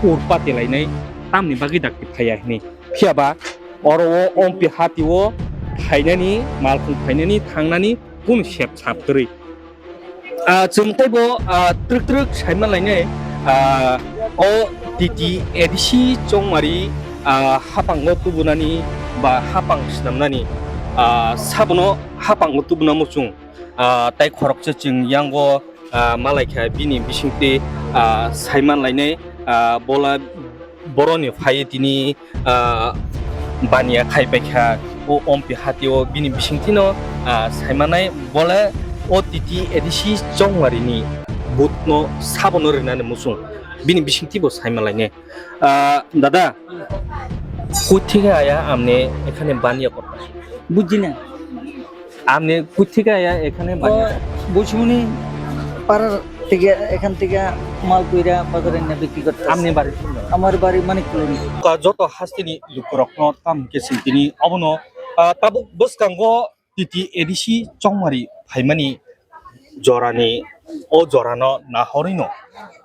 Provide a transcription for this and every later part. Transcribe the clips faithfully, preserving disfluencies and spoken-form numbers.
ur pati lainai, tamni bagwi dakti phaiya hini. Phiya ba oro o ompi hati o phainani, malkhung phainani, thangnani kunu sep sap kwrwi. Ah, chwng teibo, ah, twrwk twrwk saima lainai, ah, o T T A D C Chongmari, ah, hapango tubunani ba hapang swnamnani, ah, sabono hapango tubuna muchung, ah, tai khoroksa chwng yango, ah, malaikha bini bisingtwi, ah, saiman lainai, ah, bola boroni phai tini, ah, baniya khai paikha o ompi hati o bini bisingtwino, ah, saimanai bole o T T A D C Chongmari ni booth no sabono rinani muchung bini bisingtwi bo saima lainai. Ah, dada, koi theke aya amne ekhane baniya korta? Bujhi na. Amne koi theke aya ekhane baniya? Bujhimuni parar theke, ekhan theke mal koira bazar enne bikri korta. Amne bari? Amar bari Manik Colony. Ka joto hasteni lukurokno tam khe sing tini obono, ah, tabuk bwskango T T A D C Chongmari phaimani jorani, o jorano nahorino.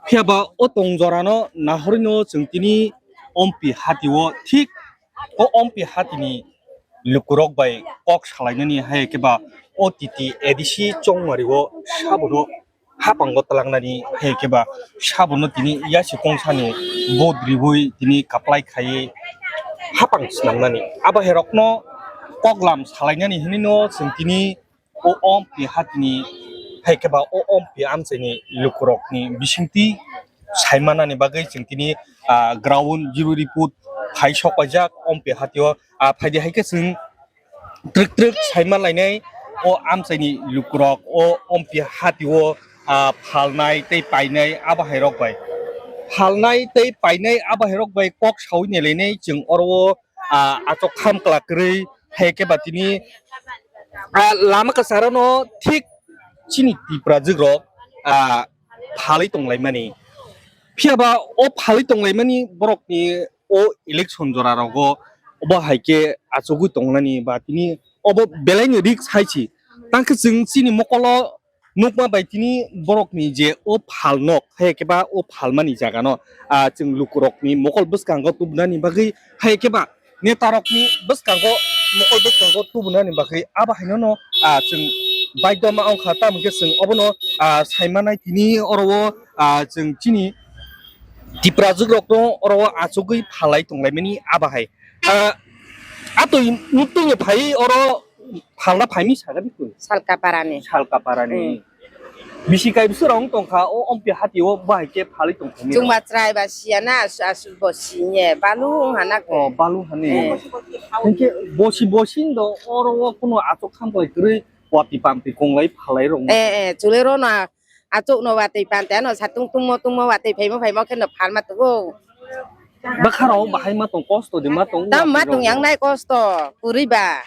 Phiya ba o tong jorano nahorino chwng tini ompi hati o thik o ompi hatini lukurok bai kok salainani hai khe ba o T T A D C Chongmari o sabono hapango twlangnani hai khe ba sabono tini yasi kongsani bot riwi tini kaplai khaiwi hapang swnamnani. Abo hai rokno koklam salainani hinwi no chwng tini o ompi hatini hai khe ba o ompi amchaini lukurokni bisingtwi saimanani bagwi chwng tini, ah, ground zero report phai sok paijak ompi hatio, ah, phaidi hai khe chwng twrwk twrwk saima lainai o amchaini lukurok o ompi hatio, ah, phalnai tei painai abo hai rok bai. Phalnai tei painai abo hai rok bai kok sawi nailainai chwng oro o, ah, achok kham kwlak kwrwi hai khe ba tini, ah, lama kwcharo no thik chini Tiprajwk rok, ah, phalwi tonglaimani. Phiya ba o phalwi tonglaimani borokni o election jora rogo obo hai khe achugwi tongnani ba tini obo belaino risk hai si. Tang khe chwng chini mokolo nukma bai tini borokni je o phalnok hai khe ba o phalmani jagano, ah, chwng lukurokni mokol bwskango tubunani bagwi hai khe ba netarokni bwskango, mokol bwskango tubunani bagwi abo haino no, ah, chwng baidoma wngkha, tamo khe chwng obono, ah, saimanai tini oro o, ah, chwng chini Tiprajwk rokno oro o achugwi phalai tonglaimani abo hai. Ah, atwi muktungni phai oro phalna phaimi sagani kwi? Salkaparani. Salkaparani. Hmm. Bisi kai bwswk rok wng tongkha o ompi hati o bahai khe phalwi tongkha. Chwngma chwrai ba siya na, asu, asu bo sinye, balu wng hana ko. Oh, balu hani. Eh. Hinkhe bosi bosi ndo oro o kuno achuk khamklai kwrwi wati pampi konglai phalai rok. Eh, eh, chulai ro na achuk no watwi pante ano satung tungmo tungmo watwi phaimo phaimo khe no phalma tugo. Bwkha rok bahai ma tong kosto de ma tong. Tam ma tong yang nai kosto kwrwi ba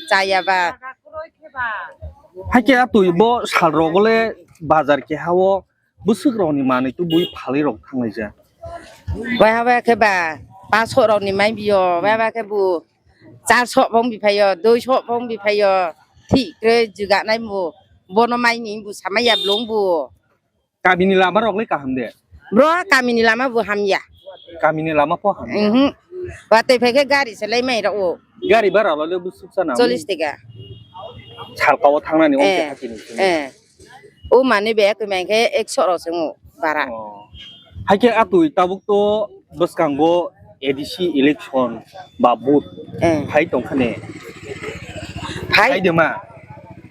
chaya ba. Hakhe atwi bo sal rok le bazar keha o bwswk rokni manwi tubui phalwi rok thanglaijak. Waiha waiha khe ba paanch sho rokni mai bio, waiha waiha khe bo char sho bo wng bi phaio, dui sho bo wng bi phaio, thik khe juganai bo, bono maini bo samaya blong bo. Kamini lama rok le kaham de? Bro, kamini lama bo hamya. Kamini lama pho hamya? Mhm. Watwi phai khe gari se lai mai rok o. Gari bara lo le bwswk sana? Chollish taka. Salka o thangnani o. Eh, hakini. Eh. O manwi bai kwmai khe ekso rok se wngo bara. Oh. Hakhe atwi tabuk to bwskango A D C election ba vote. Eh. Phai tongkha ne? Phai. Sai de ma?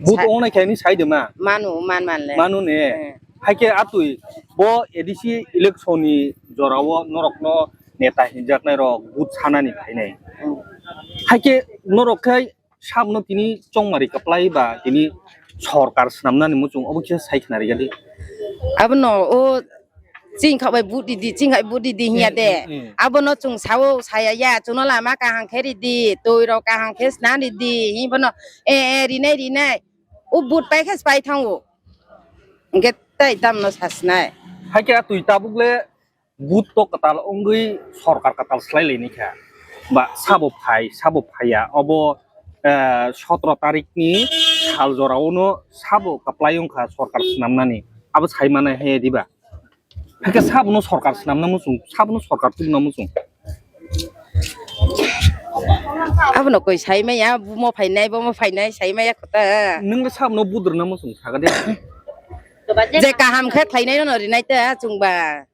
Vote. Sa- ongnai khe ni sai de ma? Manu, man, man le. Manu ne? Eh. Hakhe atwi bo A D C election ni jorao norokno neta hinjaknai rok vote sanani phainai. Hmm. Hakhe norok khai sabno tini chongmari kwplai ba tini sorkar swnamnani muchung obo kisa sai khna rikadi. Abono o chini kha bai vote ridi, chini kha bai vote ridi hinya de. Hmm, hmm, hmm. Abono chwng sao saya ya, chwngno lama kaham khe ridi, twi rok kaham khe sna ridi, hi bono e, e, rinai, rinai. O vote pai khe pai thango. Hwnkhe tai tamno sasnai. Hakhe atwi tabuk le vote to kwtal wngwi sorkar kwtal slai laini kha. Ba sabo phai, sabo phaiya. Obo, eh, sotro tarikni sal jorao no sabo kwplai wngkha sorkar swnamnani. Abo sai manai hai diba? Hakhe sabono sorkar swnamna muchung, sabono sorkar tubuna muchung. Abono koi sai maya, bumo phainai, bomo phainai, sai maya kota. Nwng le sabono budrwna muchung saga de. Je kaham khe khlainai no rinai ta chwngba.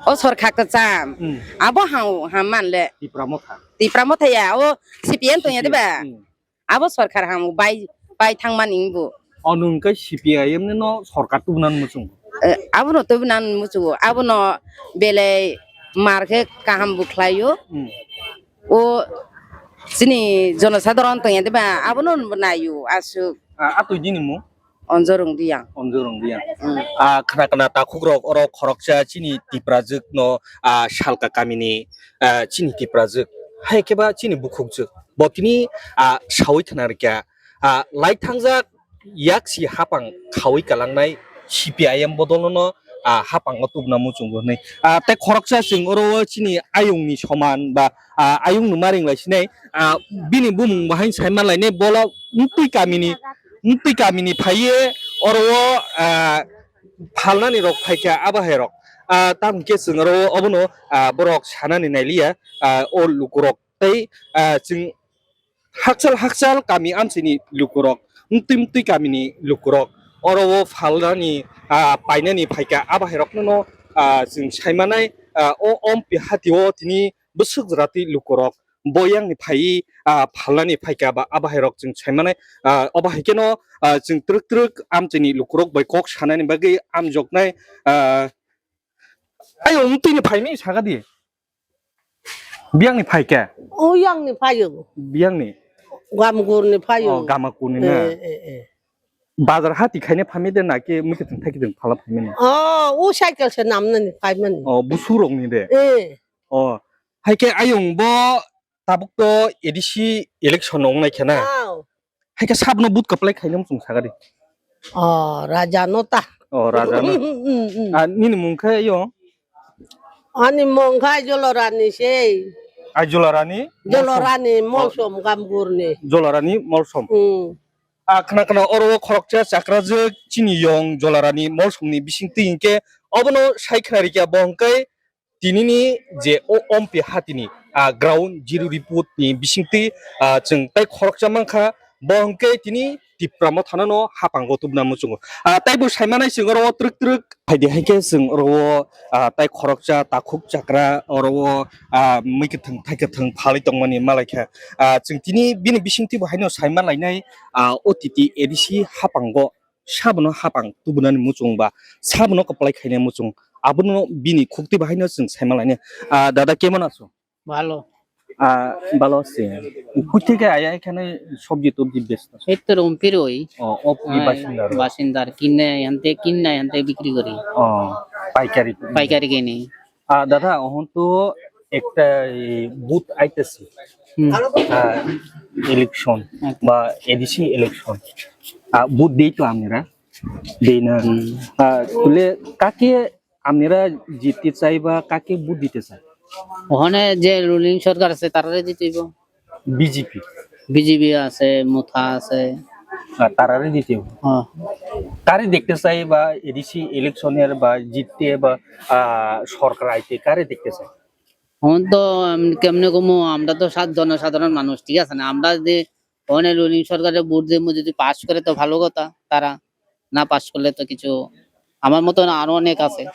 O sorkar kwcham. Hmm. Abo ham, ham man le. Tipra Motha. Tipra Motha ya, o C P M tong ya de ba? Hmm. Abo sorkar ham bai, bai thangmani bo. O nwng khe C P I M ni no sorkar tubunani muchung. Eh, abono tubunani muchung. Abono belai mar khe kaham bo khlaio. Hmm. O chini jonosadharon tong ya de ba? Abono naio aswk. Ah, atwi dini mo? Onjorung Riyang. Onjorung Riyang. Hmm. Ah, khna khna takhuk rok oro khoroksa chini Tiprajwk no, ah, Salka kamini, ah, chini Tiprajwk. Hai khe ba chini bukhukjwk. Bo tini, ah, sawi khna rikha. Ah, lai thangjak yaksi hapang khawi kalangnai C P I M bodol no, ah, hapang o tubuna muchungo hinwi. Ah, tei khoroksa chwng oro o chini ayung ni soman ba, ah, ayung no maring lai sinai. Ah, bini bumung bahai sai ma lainai bola mtwi kamini, mtwi kamini phaiye oro o, ah, phalnani rok phaikha abo hai rok. Ah, tamo khe chwng oro obono, ah, borok sanani nailiya, ah, o lukurok tei, ah, chwng hakchal hakchal kami amchaini lukurok, mtwi mtwi kamini lukurok oro o phalnani, ah, painani phaikha abo hai rokno no, ah, chwng saimanai, ah, o Ompi hati o tini bwswk jora twi lukurok bo yang ni phai, ah, phalnani phaikha ba abo hai rok chwng saimanai, ah, abo hai kheno, ah, chwng twrwk twrwk amchaini lukurok bai kok sanani bagwi amjoknai, ah, ayo mtwini phaini saga di. Biyang ni phaikha? O yang ni phaio. Biyang ni? Gamgur ni phaio. Oh, Gamakur ni na? Eh, eh, eh. Bazar hati khaina phaimide na khe mui khe thang thai khe thang phala phaimani? Oh, o cycle se namnani phaimani. Oh, busurok ni de? Eh. Oh, hai khe ayung bo tabuk to A D C election wngnai khe na? Oh. Hai khe sabno vote kwplai khaina muchung saga di. Oh, Raja no ta. Oh, Raja no. Mm, mm. Ah, nini mung khe yo? Ani mung khe Jolorani se. Ah, Jolorani? Jolorani Molsom. Molsom Gamgur ni. Jolorani Molsom. Mm. Ah, khna khna oro o khoroksa chakrajwk chini yong Jolorani Molsom ni bisingtwi hinkhe obono sai khna rikha bo hwnkhe tinini je o Ompi hatini, ah, ground zero report ni bisingtwi, ah, chwng tai khoroksa mankha, bo hwnkhe tini Tipra Motha no hapango tubuna muchungo. Ah, taibo saimanai chwng oro o twrwk twrwk phaidi hai khe chwng oro o, ah, tai khoroksa takhuk chakra oro o, ah, mui kwthwng thai kwthwng phalwi tongmani malaikha. Ah, chwng tini bini bisingtwi bo haino saima lainai, ah, O T T A D C hapango sabono hapang tubunani muchung ba sabono kwplai khainai muchung, abono bini khuktwi bahaino chwng saima lainai. Ah, dada, kemon aso? ভালো। Ah, ভালো আছি। কোথা থেকে আয়া এখানে সবজি টবজি বেচতেছো? এই তো রুমপির ওই। ও, অপি বাসিন্দা রো? বাসিন্দার কিনে, এখান থেকে কিনে, এখান থেকে বিক্রি করি। ও, পাইকারি। পাইকারি কিনি। Ah, dada, ohon to ekta, eh, vote aitase. Hmm. Ah, election, hmm, ba A D C election. Ah, vote dei to amnera? Dei na? Hmm. Ah, tule kake amnera jitite chai ba kake vote dite chai? Ohone je ruling sorkar ase, tarare jitibw. B J P. B J P ase, Motha ase. Ah, tarare jitibw. Ah. Kare dekte chai ba A D C election er ba jitte ba, ah, sorkar aite kare dekte chai? Ohon to, em, kemne komo, amra to sat-, jonosadharon manush, thik ase na? Amra jodi ohone ruling sorkare vote dei, jodi pass kore to bhalo kotha, tara na pass korle to kichu, amar moton aro onek ase,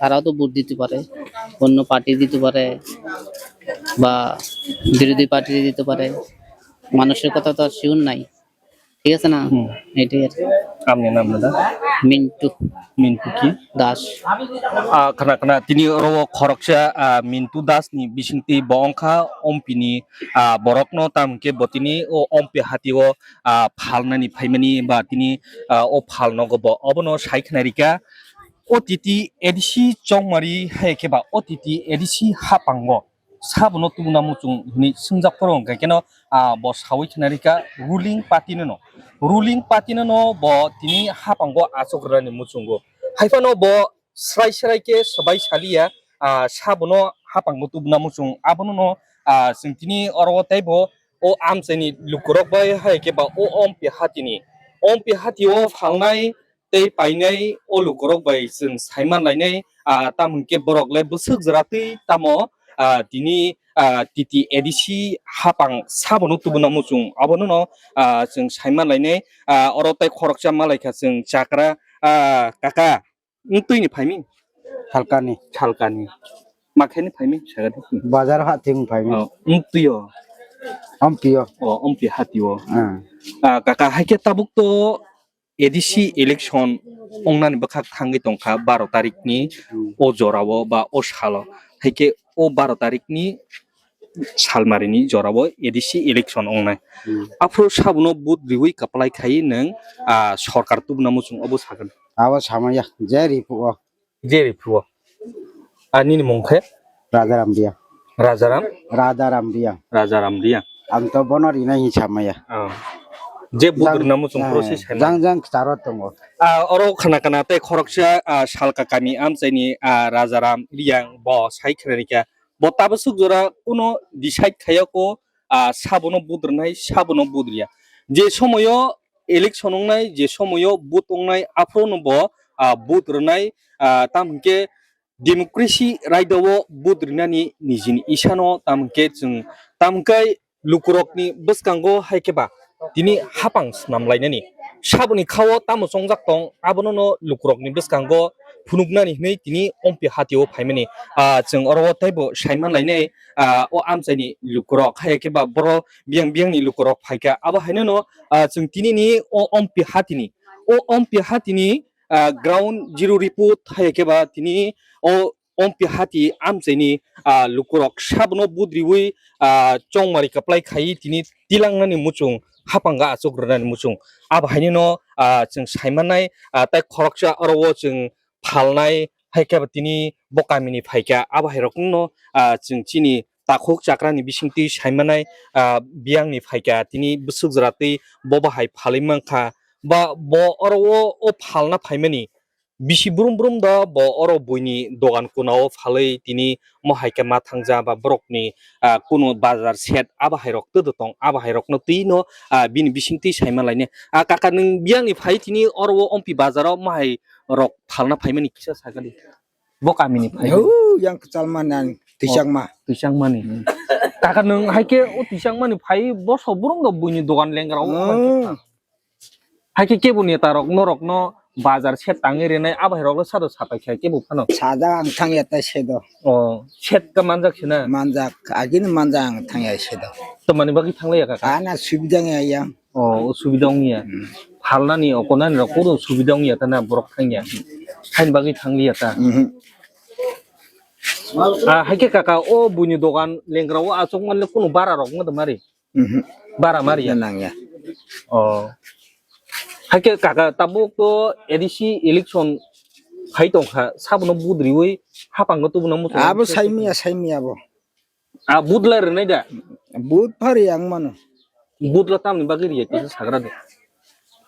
tarao to vote dite pare, onno party dite pare, ba birodhi party dite pare, manushor kotha to sure nai. Thik ase na? Hmm. Etai ar ki. Apni nam dada? Mintu. Mintu ki? Das. Ah, khna khna tini oro o khoroksa, ah, Mintu Das ni bisingtwi bo wngkha Ompi ni, ah, borok no, tamo khe bo tini o Ompi hati o, ah, phalnani phaimani ba tini, ah, o phal nogo bo obono sai khna rikha. O T T A D C Chongmari hai khe ba O T T A D C hapango sabono tubuna muchung hinwi swngjak phoro hwnkhe keno, ah, bo sawi khna rikha ruling party no. Ruling party no bo tini hapango achuk rwni muchungo. Haiphano bo srai srai khe swbai saliya, ah, sabono hapango tubuna muchung. Abono no, ah, chwng tini oro teibo o amchaini lukurok bai hai khe ba o Ompi hatini, Ompi hati o phalnai tei painai o lukurok bai chwng saiman lainai, ah, tamo hwnkhe borok le bwswk jora twi tamo, ah, tini, ah, T T A D C hapang sabono tubuna muchung abono no, ah, chwng saiman lainai, ah, oro tei khoroksa malaikha chwng chakra, ah, kaka. Wng twi ni phaimi? Salkani. Salkani. Ma khe ni phaimi? Sagadi. Bazar ha thing phaimi. Oh, wng twi o. Ampio. Oh, ampi hati o. Ah. Ah, kaka, hai khe tabuk to A D C election wngnani bwkhak thangwi tongkha baro tarik ni Hmm. o jora o ba o salo. Hai khe o baro tarik ni salmarini jorao A D C election wngnai. Hmm. Aphuru sabono vote riwi kaplai khai nwng, ah, sorkar tubuna muchung obo sakani. Abo samaya, je ripu o. Je ripu o. Ah, nini mung khe? Rajaram Riya. Rajaram? Rajaram Riya. Rajaram Riya. Ang to bono rina hi samaya. Ah. Je vote Jang-, rina muchung eh, process hai jang jang charo tongo. Ah, oro khana khana tei khoroksa, ah, salka kami amchaini, ah, Rajaram Riyang bo sai khna rikha. Bo tabaswk jora kuno decide khaiya ko, ah, sabono budrwnai, sabono budriya. Je somoyo election wngnai, je somoyo vote wngnai, aphuru no bo, ah, budrwnai, ah, tam hwnkhe democracy raida o budrinani nijini isano tam hwnkhe chwng tam hwnkhe lukurokni bwskango hai khe ba tini hapang swnam lainani. Saboni khao tamo chongjak tong, abono no lukurokni bwskango phunuknani hwnwi tini ompi hatio phaimani. Ah, chwng oro o teibo saiman lainai, ah, o amchaini lukurok, hai khe ba boro biyang biyangni lukurok phaikha. Abo haino no, ah, chwng tinini o ompi hatini, o ompi hatini, ah, ground zero report, hai khe ba tini o ompi hati amchaini, ah, lukurok sabono budriwi, ah, chongmari kaplai khai tini tilangnani muchung, hapanga achuk rwnani muchung. Abo haino no, ah, chwng saimanai, ah, tai khoroksa oro o chwng phalnai, hai khe tini bo kamini phaikha, abo hai rokno, ah, chwng chini takhuk chakrani bisingtwi saimanai, ah, biyangni phaikha, tini bwswk jora twi bo bahai phalwi mankha, ba bo oro o, o phalna phaimani. Bisi brum brum do bo oro buini dogan kuna o phalwi tini mo hai khe ma thangja ba borokni, ah, kunu bazar set abo hai rok twi tong, abo hai rokno twi no, ah, bini bising twi saima lainai. Ah, kaka nwng biyangni phai tini oro o ompi bazar o mo hai rok phalna phaimani kisa sakali. Bo kamini phai. Hau, yang kwchal mani ang twisang ma. Twisang mani. Hmm. Kaka nwng hai khe o twisang mani phai boso brum do buini dogan lengra o. Oh. Hai khe kebo neta rok norok no bazar set tangwi rinai abo hai rok no sado sapai khe kebo phano. Sajak ang thang ya ta sedo. O set ka manjak sina. Manjak agini manjak ang thang ya sedo. To mani bagwi thang ya kaka. Ana subida ya yang. O subida ong ya. Hmm. Phalnani okonani rok kono subida ong ya ta na borok thang ya. Haini bagwi thang ya ta. Mhm. Ah, hai khe kaka o buini dogan lengra o achuk manle kono bara rok ma mari. Mhm. Bara mari ya? Nang ya. Oh. Hai khe kaka tabuk to A D C election phai tongkha, sabono budriwi hapang no tubuna muchung. Abo saimiya, saimiya bo. Ah, budla rwnai da? Bud phari ang mano. Budla tamni bagwi riya kisa sagra de.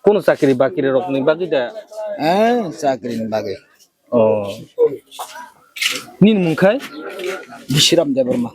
Kono chakri bakri rokni bagwi da? Eh, chakri ni bagwi. Oh. Nini mung khai? Bishiram Debbarma.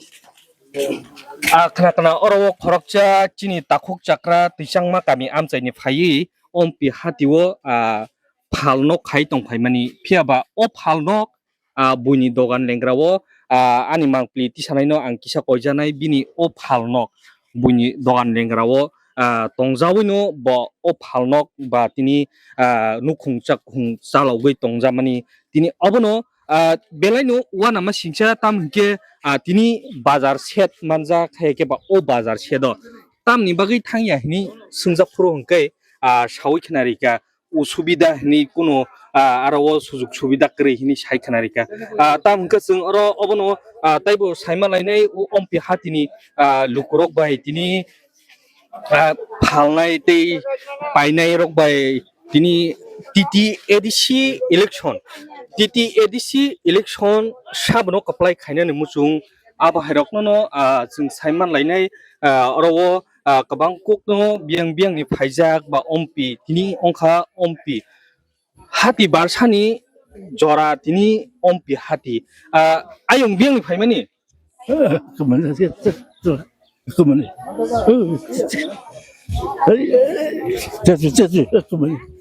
Ah, khna khna oro o khoroksa chini takhuk chakra twisangma kami amchaini phaiwi ompi hatio, ah, phalnok khai tongphaimani. Phiya ba o phalnok, ah, buini dogan lengra o, ah, ani mangpli tisanaino ang kisa koijanai bini o phalnok buini dogan lengra o, ah, tongjawi no bo o phalnok ba tini, ah, nukhung chakhung chalogwi tongjamani tini obono, ah, belai no uanama singsa tam hinkhe, ah, tini bazar set manjak hai khe ba o bazar set o tamni bagwi thangya hini swngjak phuru hinkhe, ah, sawi khna rikha. Usubida hini kuno, ah, aro o sujug subida kwrwi hini sai khna rikha. Ah, tam hwnkhe chwng oro obono, ah, taibo saima lainai o ompi hatini, ah, lukurok bai tini, ah, phalnai tei painai rok bai tini T T A D C election, T T A D C election sabono kaplai khainani muchung abo hai rokno no, ah, chwng saiman lainai, ah, oro o, ah, kwbang kok no biyang biyang ni phaijak ba ompi tini ongkha ompi hati barsani jora tini ompi hati, ah, ayung biyang ni phaimani.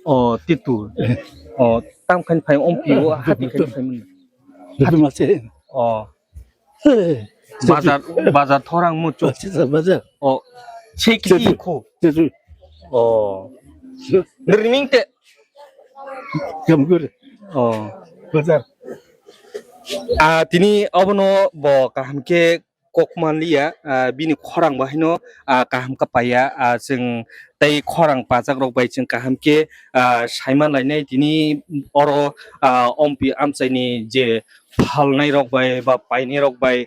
O titu. O tam khain phai ompi o hati khain phaimani. Hatima se. Oh. Hey. Bazar, bazar thorang muchuk. Bazar, bazar. Oh. Cheki Chetu. Ko. Chetu. Oh. Nirming te. Gamgur. Oh. Bazar. Ah, tini obono bo kaham khe kok manliya, ah, bini khorang bo haino, ah, kaham khe paiya, ah, chwng tei khorang pajak rok bai chwng kaham khe, ah, saiman lainai tini oro, ah, ompi amchaini je phalnai rok bai ba painai rok bai,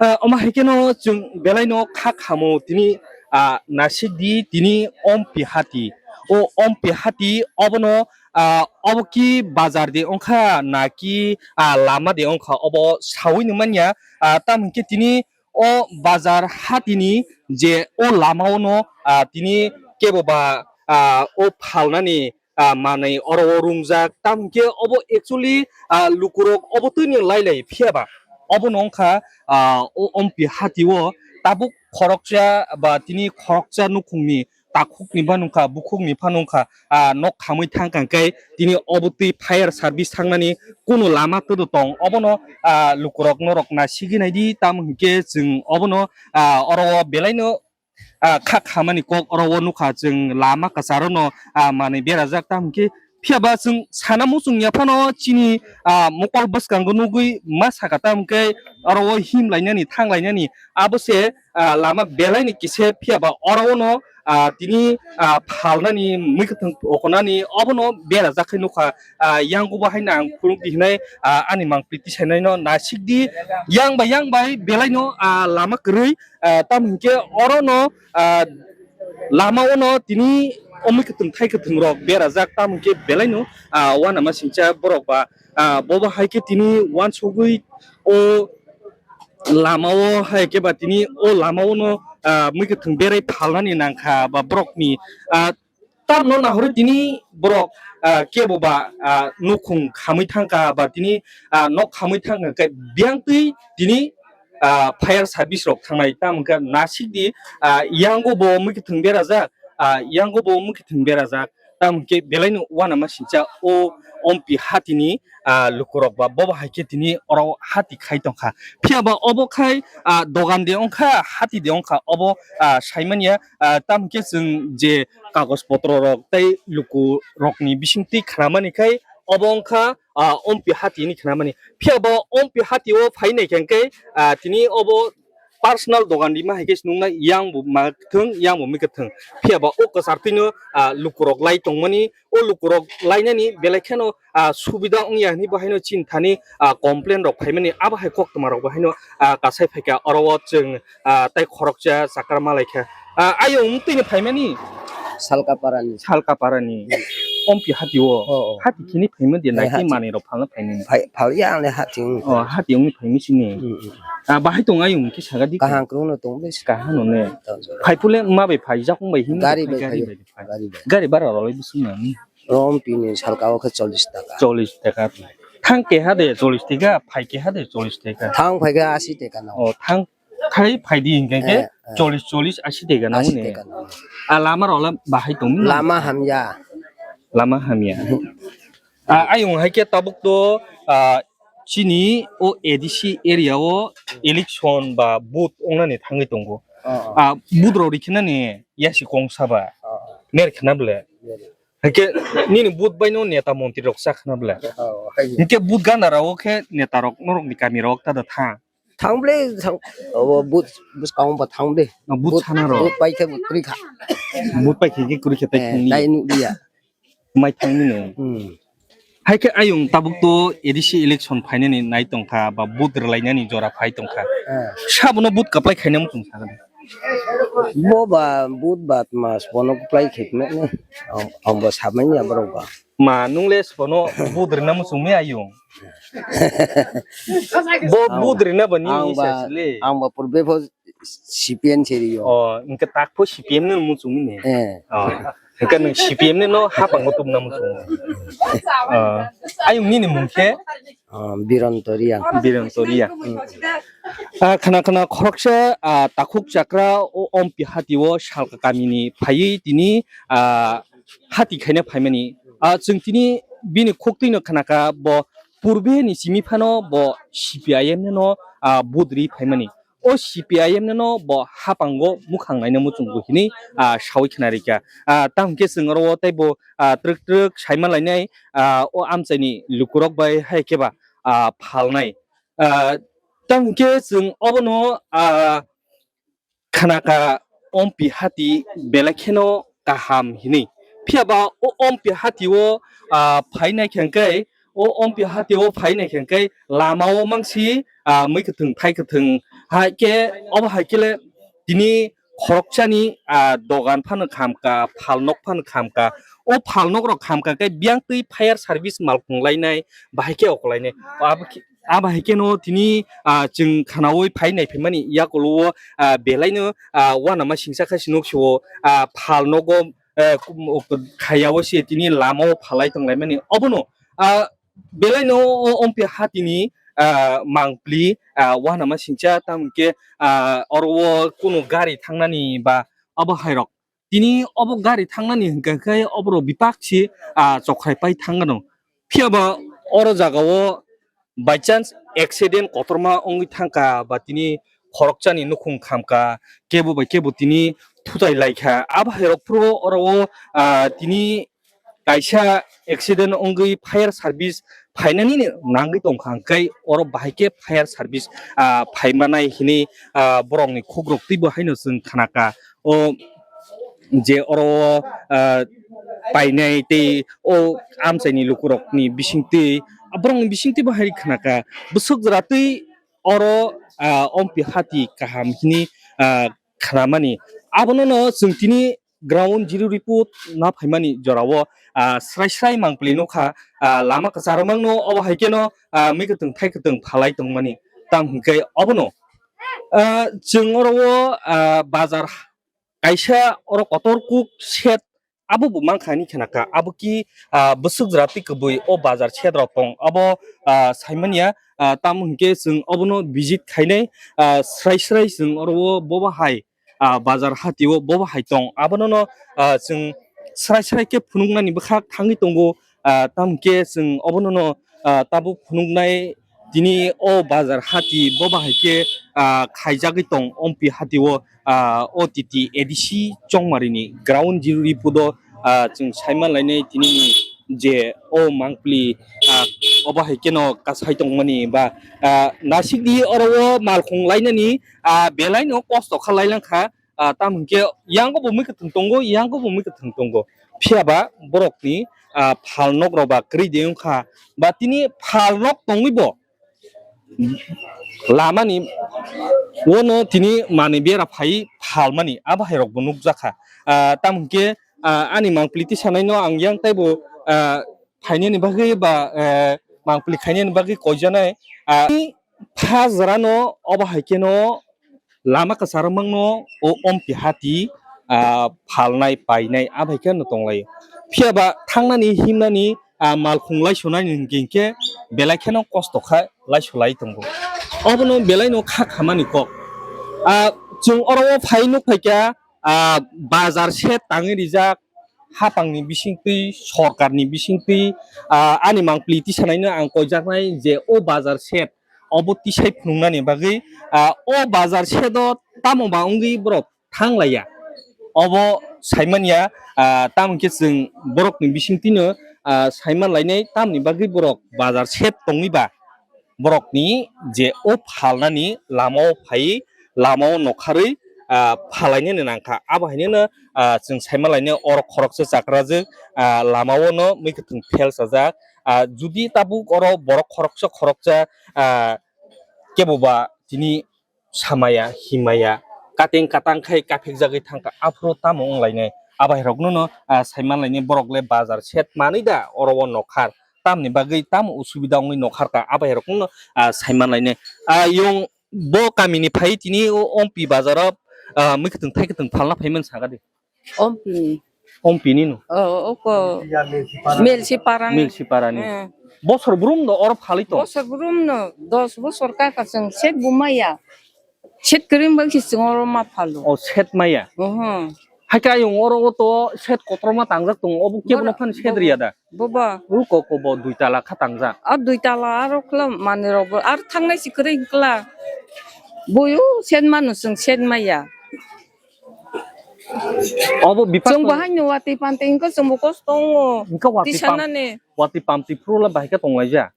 ah, omo hai kheno chwng belai no kha khamo tini, ah, nasik di tini ompi hati. O ompi hati obono, ah, obo ki bazar de ongkha na ki, ah, lama de ongkha obo saui ni manya, ah, tamo hwnkhe tini o bazar hatini je o lama o no, ah, tini kebo ba, ah, o phalnani, ah, manwi oro o rungjak. Tamo hwnkhe obo actually, ah, lukurok obo twino lai lai phiya ba obo no wngkha, ah, o ompi hati o tabuk khoroksa ba tini khoroksa nukhungni takhukni pha nungkha, bukhukni pha nungkha, ah, nok khamwi thangkha hwnkhe tini obo twi fire service thangnani kunu lama kwdw tong. Obono, ah, lukurok norok nasigwi naidi, tamo hwnkhe chwng obono, ah, oro o belaino, ah, kha khamani kok oro o nukha chwng lama kwcharo no, ah, manwi berajak, tamo hwnkhe phiya ba chwng sana muchung ya phano chini, ah, mokol bwskango nugwi ma saka, tamo hwnkhe oro o him lainani, thang lainani abo se, ah, lama belai ni kisa phiya ba oro o no, ah, tini, ah, phalnani mui kwthwng okonani obono berajak khai nukha, ah, yang bo haino ang phunuk di hinai, ah, ani mang priti sainai no nasik di yang bai yang bai belai no, ah, lama kwrwi, ah, tamo hwnkhe oro no, ah, lama o no tini o mui kwthwng thai kwthwng rok berajak tamo hwnkhe belai no, ah, uanama singcha borok ba, ah, bo bo hai khe tini uansugwi o lama o hai khe ba tini o lama o no, ah, mui kwthwng berai phalnani nangkha ba borokni, ah, tamno nahorwi tini borok, ah, kebo ba, ah, nukhung khamwi thangkha ba tini, ah, nok khamwi thangkha khe biyang twi tini, ah, fire service rok thangnai tamo khe nasik di, ah, yango bo mui kwthwng berajak, ah, yango bo mui kwthwng berajak. Tamo khe belai no uanama singcha o ompi hatini, ah, lukurok ba bobo hai khe tini oro hati khai tongkha. Phiya ba obo khai, ah, dogan de ongkha, hati de ongkha, obo, ah, saimanya, ah, tamo khe chwng je kagoj potro rok tei lukurokni bisingtwi khnamani khai obo ongkha, ah, ompi hati hini khnamani. Phiya ba ompi hati o phai nai khe, ah, tini obo personal dogan rima hai khe se nuknai, yang bo ma kwthwng, yang bo mui kwthwng. Phiya ba o kwchar twino, ah, lukurok lai tongmani, o lukurok lainani belai kheno, ah, subida wngya hinwi bo haino chini thani, ah, complain rok phaimani, abo hai koktwma rok bo haino, ah, kasai phaikha oro o chwng, ah, tai khoroksa chakra malaikha. Ah, ayung twini phaimani? Salkaparani. Salkaparani. Ompi hati o. Oh, oh. Hati khini phaima de, eh, nai hati. Manwi rok phalna phaini. Phai, phal ya ang le hati wng. Oh, hati wngni phaimi sini. Mm, mm. Ah, bahai tong ayung khe saga di. Kaham kwrwngno tong bes. Kaham no ne. Tong jora. Phai phule ma bai phai, jakung bai hin. Gari bai phai. Gari bai phai. Gari bai. Gari bara rok lai bising nang. Rom pini salka o khe chollish taka. Chollish taka. Thang keha de chollish taka, phai keha de chollish taka. Thang phai khe ashi taka no. Oh, thang khai phai di hinkhe khe, eh, eh, chollish, chollish, ashi taka no. Ashi ne. Taka no. A lama rok la bahai tong. Lama hamya. Lama hamya. Mhm. Ah, ayung hai khe tabuk to, ah, chini o A D C area o election ba booth ongnani thangwi tongo. Oh, oh. Ah, booth rok rikhinani yasi kongsa ba. Oh, oh. Mer khna ble. Mer. Hake nini booth bai no neta montri rok sa khna ble. Oh, hai. Hake booth gana rok khe neta rok norok ni kami rok ta da tha. Thang ble, thang, obo booth, booth kaung ba thang ble. No, booth sana rok. Booth pai khe kwrwi kha. Booth pai khe kwrwi khe tai, eh, thangni. Tai nuk dia. Mai thangmino. Hmm. Hai khe ayung tabuk to A D C election phainani nai tongkha ba vote rwlainani jora phai tongkha. Eh. Sabono vote kaplai khaina muchung sakha. Bo ba vote ba tma sabono kaplai khaikma ne. Ang, ang bo samani aborok ba. Ma nungle sabono vote rwna muchungmi ayung. Bo ang vote rwna ba ni ang ba, sasile. Ang ba purbe pho C P M se rio. Oh, hingke tak pho C P M ni muchungmi ne. Eh. Oh. Hingke nwng C P M ni no hapang o tubuna muchungo. Oh. Ayung nini mung khe? Oh, Biranto Reang. Biranto Reang. Hmm. Ah, khana khana khoroksa, ah, takhuk chakra o Ompi hati o Salka kamini phaiwi tini, ah, hati khaina phaimani. Ah, chwng tini bini khuktwi no khanaka bo purbe ni simi phano bo C P I M no, ah, budri phaimani. O C P I M no bo hapango mukhang naina muchungo hini, ah, sawi khna rikha. Ah, tamo khe chwng oro o teibo, ah, twrwk twrwk saima lainai, ah, o amchaini lukurok bai hai khe ba, ah, phalnai. Ah, tamo khe chwng obono, ah, khnakha ompi hati belai kheno kaham hinwi. Phiya ba o ompi hati o, ah, phainai khe hwnkhe, o ompi hati o phainai khe hwnkhe lama o mangsi, ah, mui kwthwng thai kwthwng hai khe, obo hai khe le tini khoroksani, ah, dogan phano khamkha, phalnok phano khamkha. O phalnok rok khamkha khe biyang twi fire service malkhung lainai, bahai khe okolainai. Abo khe, abo hai kheno tini, ah, chwng khanaui phai nai phaimani yakulo o, ah, belaino, ah, uanama singsa khai si nuk sio, ah, phalnogo, eh, kum-, khaya o se tini lama o phalai tong laimani. Obono, ah, belaino o ompi hatini, ah, mangpli, ah, uanama singcha tamo khe, ah, oro o kunu gari thangnani ba obo hai rok. Tini obo gari thangnani hwnkha khe oborok bipak se, ah, chokrai pai thangano. Phiya ba oro jaga o by chance accident kotorma wngwi thangkha ba tini khoroksani nukhung khamkha, kebo bai kebo tini thutai laikha. Abo hai rok phuru oro o, ah, tini kaisa accident wngwi fire service phainani nangwi tongkha, hwnkhe oro bahai khe fire service, ah, phaimanai hinwi, ah, borokni khukrok twibo haino chwng khnakha. O je oro o, ah, painai tei o amchaini lukurokni bisingtwi, borokni bisingtwibo hai khnakha. Bwswk jora twi oro, ah, ompi hati kaham hinwi, ah, khnamani. Abono no chwng tini ground zero report na phaimani jorao, ah, srai srai mangpli nukha, ah, lama kwcharo mangno obo hai kheno, ah, mui kwthwng thai kwthwng phalai tongmani. Tamo hwnkhe obono, ah, chwng oro o, ah, bazar kaisa oro kotor kuk set abo bo mankha hinwi khnakha. Abo ki, ah, bwswk jora twi kwbwi o bazar set rok tong abo, ah, saimanya, ah, tamo hwnkhe chwng obono visit khainai, ah, srai srai chwng oro o bobo hai, ah, bazar hati o bobo hai tong. Abono no, ah, chwng srai srai khe phunuknani bwkhak thangwi tongo. Ah, tamo khe chwng obono no, ah, tabuk phunuknai tini o bazar hati bobo hai khe, ah, khaijagwi tong ompi hati o, ah, o titi A D C Chongmarini ground zero report o, ah, chwng saima lainai tini je o mangpli, ah, obo hai kheno kasai tongmani ba, ah, nasikdi oro o malkhung lainani, ah, belaino kosto kha lailangkha, ah, tamo hwnkhe yango bo mui kwthwng tongo, yango bo mui kwthwng tongo. Phiya ba borokni, ah, phalnok rok ba kwrwi de wngkha, ba tini phalnok tongwi bo lamani uano tini manwi bera phai phalmani abo hai rok bo nukjakha. Ah, tamo hwnkhe, ah, ani mangpli tisanaino ang yang teibo, ah, phainani bagwi ba, eh, mangpli khainani bagwi koijanai. Ah, pha jorano obo hai kheno lama kwcharo mangno o ompi hati, ah, phalnai painai abo hai kheno tonglaio. Phiya ba thangnani himnani, ah, malkhung laisonani hwnkhe hwnkhe belai kheno kosto kha laisolai tongo. Obono belaino kha khamani kok. Ah, chwng oro o phai nuk phaikha, ah, bazar set tangwi rijak, hapangni bisingtwi, sorkarni bisingtwi, ah, ani mangpli tisanaino ang koijaknai je o bazar set obo tisai phunuknani bagwi, ah, o bazar set o tamo ba wngwi borok thanglaiya. Obo saimanya, ah, tamo khe chwng borokni bisingtwino, ah, saiman lainai tamni bagwi borok bazar set tongwi ba. Borokni je o phalnani lama o phai, lama o nokharwi, ah, phalainani nangkha. Abo hainino, ah, chwng saima lainai oro khoroksa chakrajwk, ah, lama o no mui kwthwng phelsajak. Ah, judi tabuk oro borok khoroksa khoroksa, ah, kebo ba tini samaya, himaya, kateng katang khai kaphikjagwi thangkha, aphuru tamo wnglainai? Abairokno no, ah, saimanlainai borok le bazar set manwi da oro o nokhar, tamni bagwi tamo usubida wngwi nokharkha, abairokno no, ah, saimanlainai. Ah, yung bo kamini phai tini o Ompi bazaro, ah, mui kwthwng thai kwthwng phalna phaimani sakha di. Ompini. Ompini no? O, oko. Milsi parani. Milsi parani. Eh. Bosor brum do oro phalwi tong? Bosor brum no, dos bosor kaka chwng set bumaya. Set kwrwng bangsi chwng oro ma phalo. O, set maya? Oho. Hai khe ayung oro o to shed kotorma tangjak tongo, obo kebono Boro-, phano shed bobo, riya da? Bobo. O kok bo dui tala kha tangjak. A dui tala aro khla manwi rok bo aro thangnai si kwrwi hwnkla. Boyo shed mano chwng shed maya. Obo bipak chwng bo tong- haino watwi pantwi hwnkhe chwng bo kosto wngo. Hwnkhe watwi pam-, tisanani. Watwi pamtwi phuru la bahai khe tonglaijak.